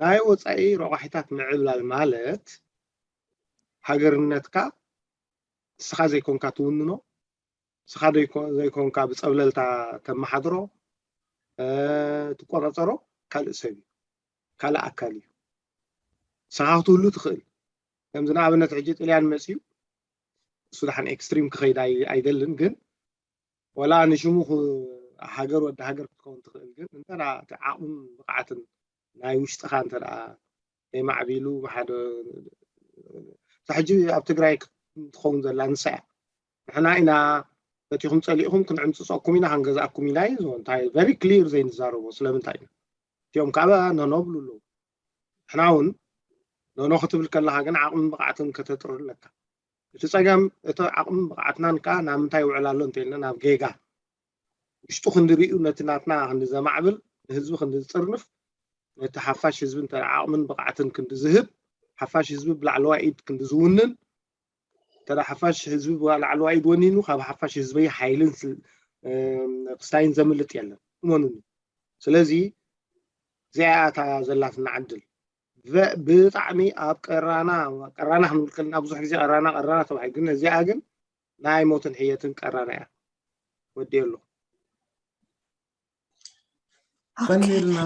ናይ ወፃኢ ረቋሒታት ምዕብላል ማለት ሃገርነትካ ንስኻ ዘይኮንካ ትውንኖ፣ ንስኻ ዘይኮ- ዘይኮንካ ብጸብለልታ ተመሓድሮ፣ እ፣ ትቆጻጸሮ ካልእ ሰብ እዩ፣ ካልእ ኣካል እዩ። ንስኻ ክትህሉ ትኽእል። ከምዚ ንኣብነት ሕጂ ጥልያን መጽዩ፣ እሱ ደሓን ኤክስትሪም ክኸይድ ኣይ- ኣይደልን፣ ግን ወላ ንሽሙ ክ- ሃገር ወዲ ሃገር ክትከውን ትኽእል፣ ግን እንተ ደኣ እቲ ዓቕምን ብቕዓትን ናይ ውሽጥኻ እንተ ደኣ ዘይማዕቢሉ ብሓደ እታ ሕጂ ኣብ ትግራይ ክትኸውን ዘላ ንሳ እያ። ንሕና ኢና በቲኹም ጸሊእኹም ክንዕምጽጸኩም ኢና፣ ክንገዝኣኩም ኢና እዩ። እንታይ ቨሪ ክሊር ዘይንዛረቦ ስለምንታይ ኢና? እቲኦም ከዓ ኖኖ ብሉ ኣለዉ። ንሕና እውን ኖኖ ክትብል ከለኻ ግን ዓቕምን ብቕዓትን ከተጥሪ ኣለካ። እቲ ጸገም እቲ ዓቕምን ብቕዓትናን ከዓ ናብ ምንታይ ይውዕል ኣሎ እንተኢልና ናብ ጌጋ ውሽጡ ክንዲ ሪኡ ነቲ ናትና ክንዲ ዘማዕብል ንህዝቢ ክንዲ ዝጥርንፍ ነቲ ሓፋሽ ህዝቢ እንተ ዓቕምን ብቕዓትን ክንዲ ዝህብ ሓፋሽ ህዝቢ ብላዕለዋይ ኢድ ክንዲ ዝውንን እንተ ሓፋሽ ህዝቢ ብላዕለዋይ ኢድ ወኒኑ ካብ ሓፋሽ ህዝበይ ሓይልን ስል- እም፣ ክስታይን ዘምልጥ የለን እመኑኒ። ስለዚ እዚኣ እያ እታ ዘላትና ዕድል። በ- ብጣዕሚ ኣብ ቀራና ቀራና ክንብል ከለና ብዙሕ ግዜ ቀራና ቀራና ተባሂሉ፣ ግን እዚኣ ግን ናይ ሞትን ሕየትን ቀራና እያ። ወዲየ ኣለኹ። ቀኒልና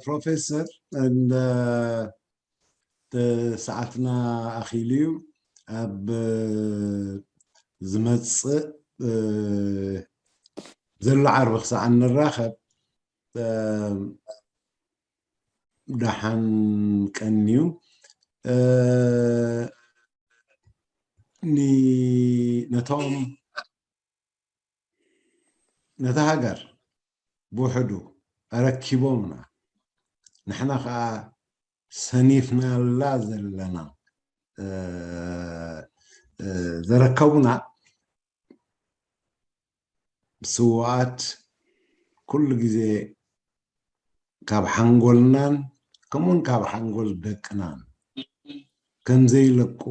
ፕሮፌሰር፣ እንደ ሰዓትና ኣኺሉ እዩ። ኣብ ዝመጽእ ዘሎ ዓርቢ ክሳዕ እንራኸብ ደሓን ቀንዩ። ኒ- ነቶም ነታ ሃገር ብውሕዱ ኣረኪቦምና፣ ንሕና ከዓ ሰኒፍናላ ዘለና እ፣ እ፣ ዘረከቡና ስውኣት ኩሉ ግዜ ካብ ሓንጎልናን ከምኡውን ካብ ሓንጎል ደቅናን ከምዘይለቁ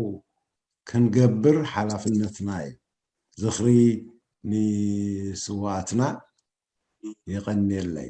ክንገብር ሓላፍነትና እዩ። ዝኽሪ ንስውኣትና። የቐንየለይ።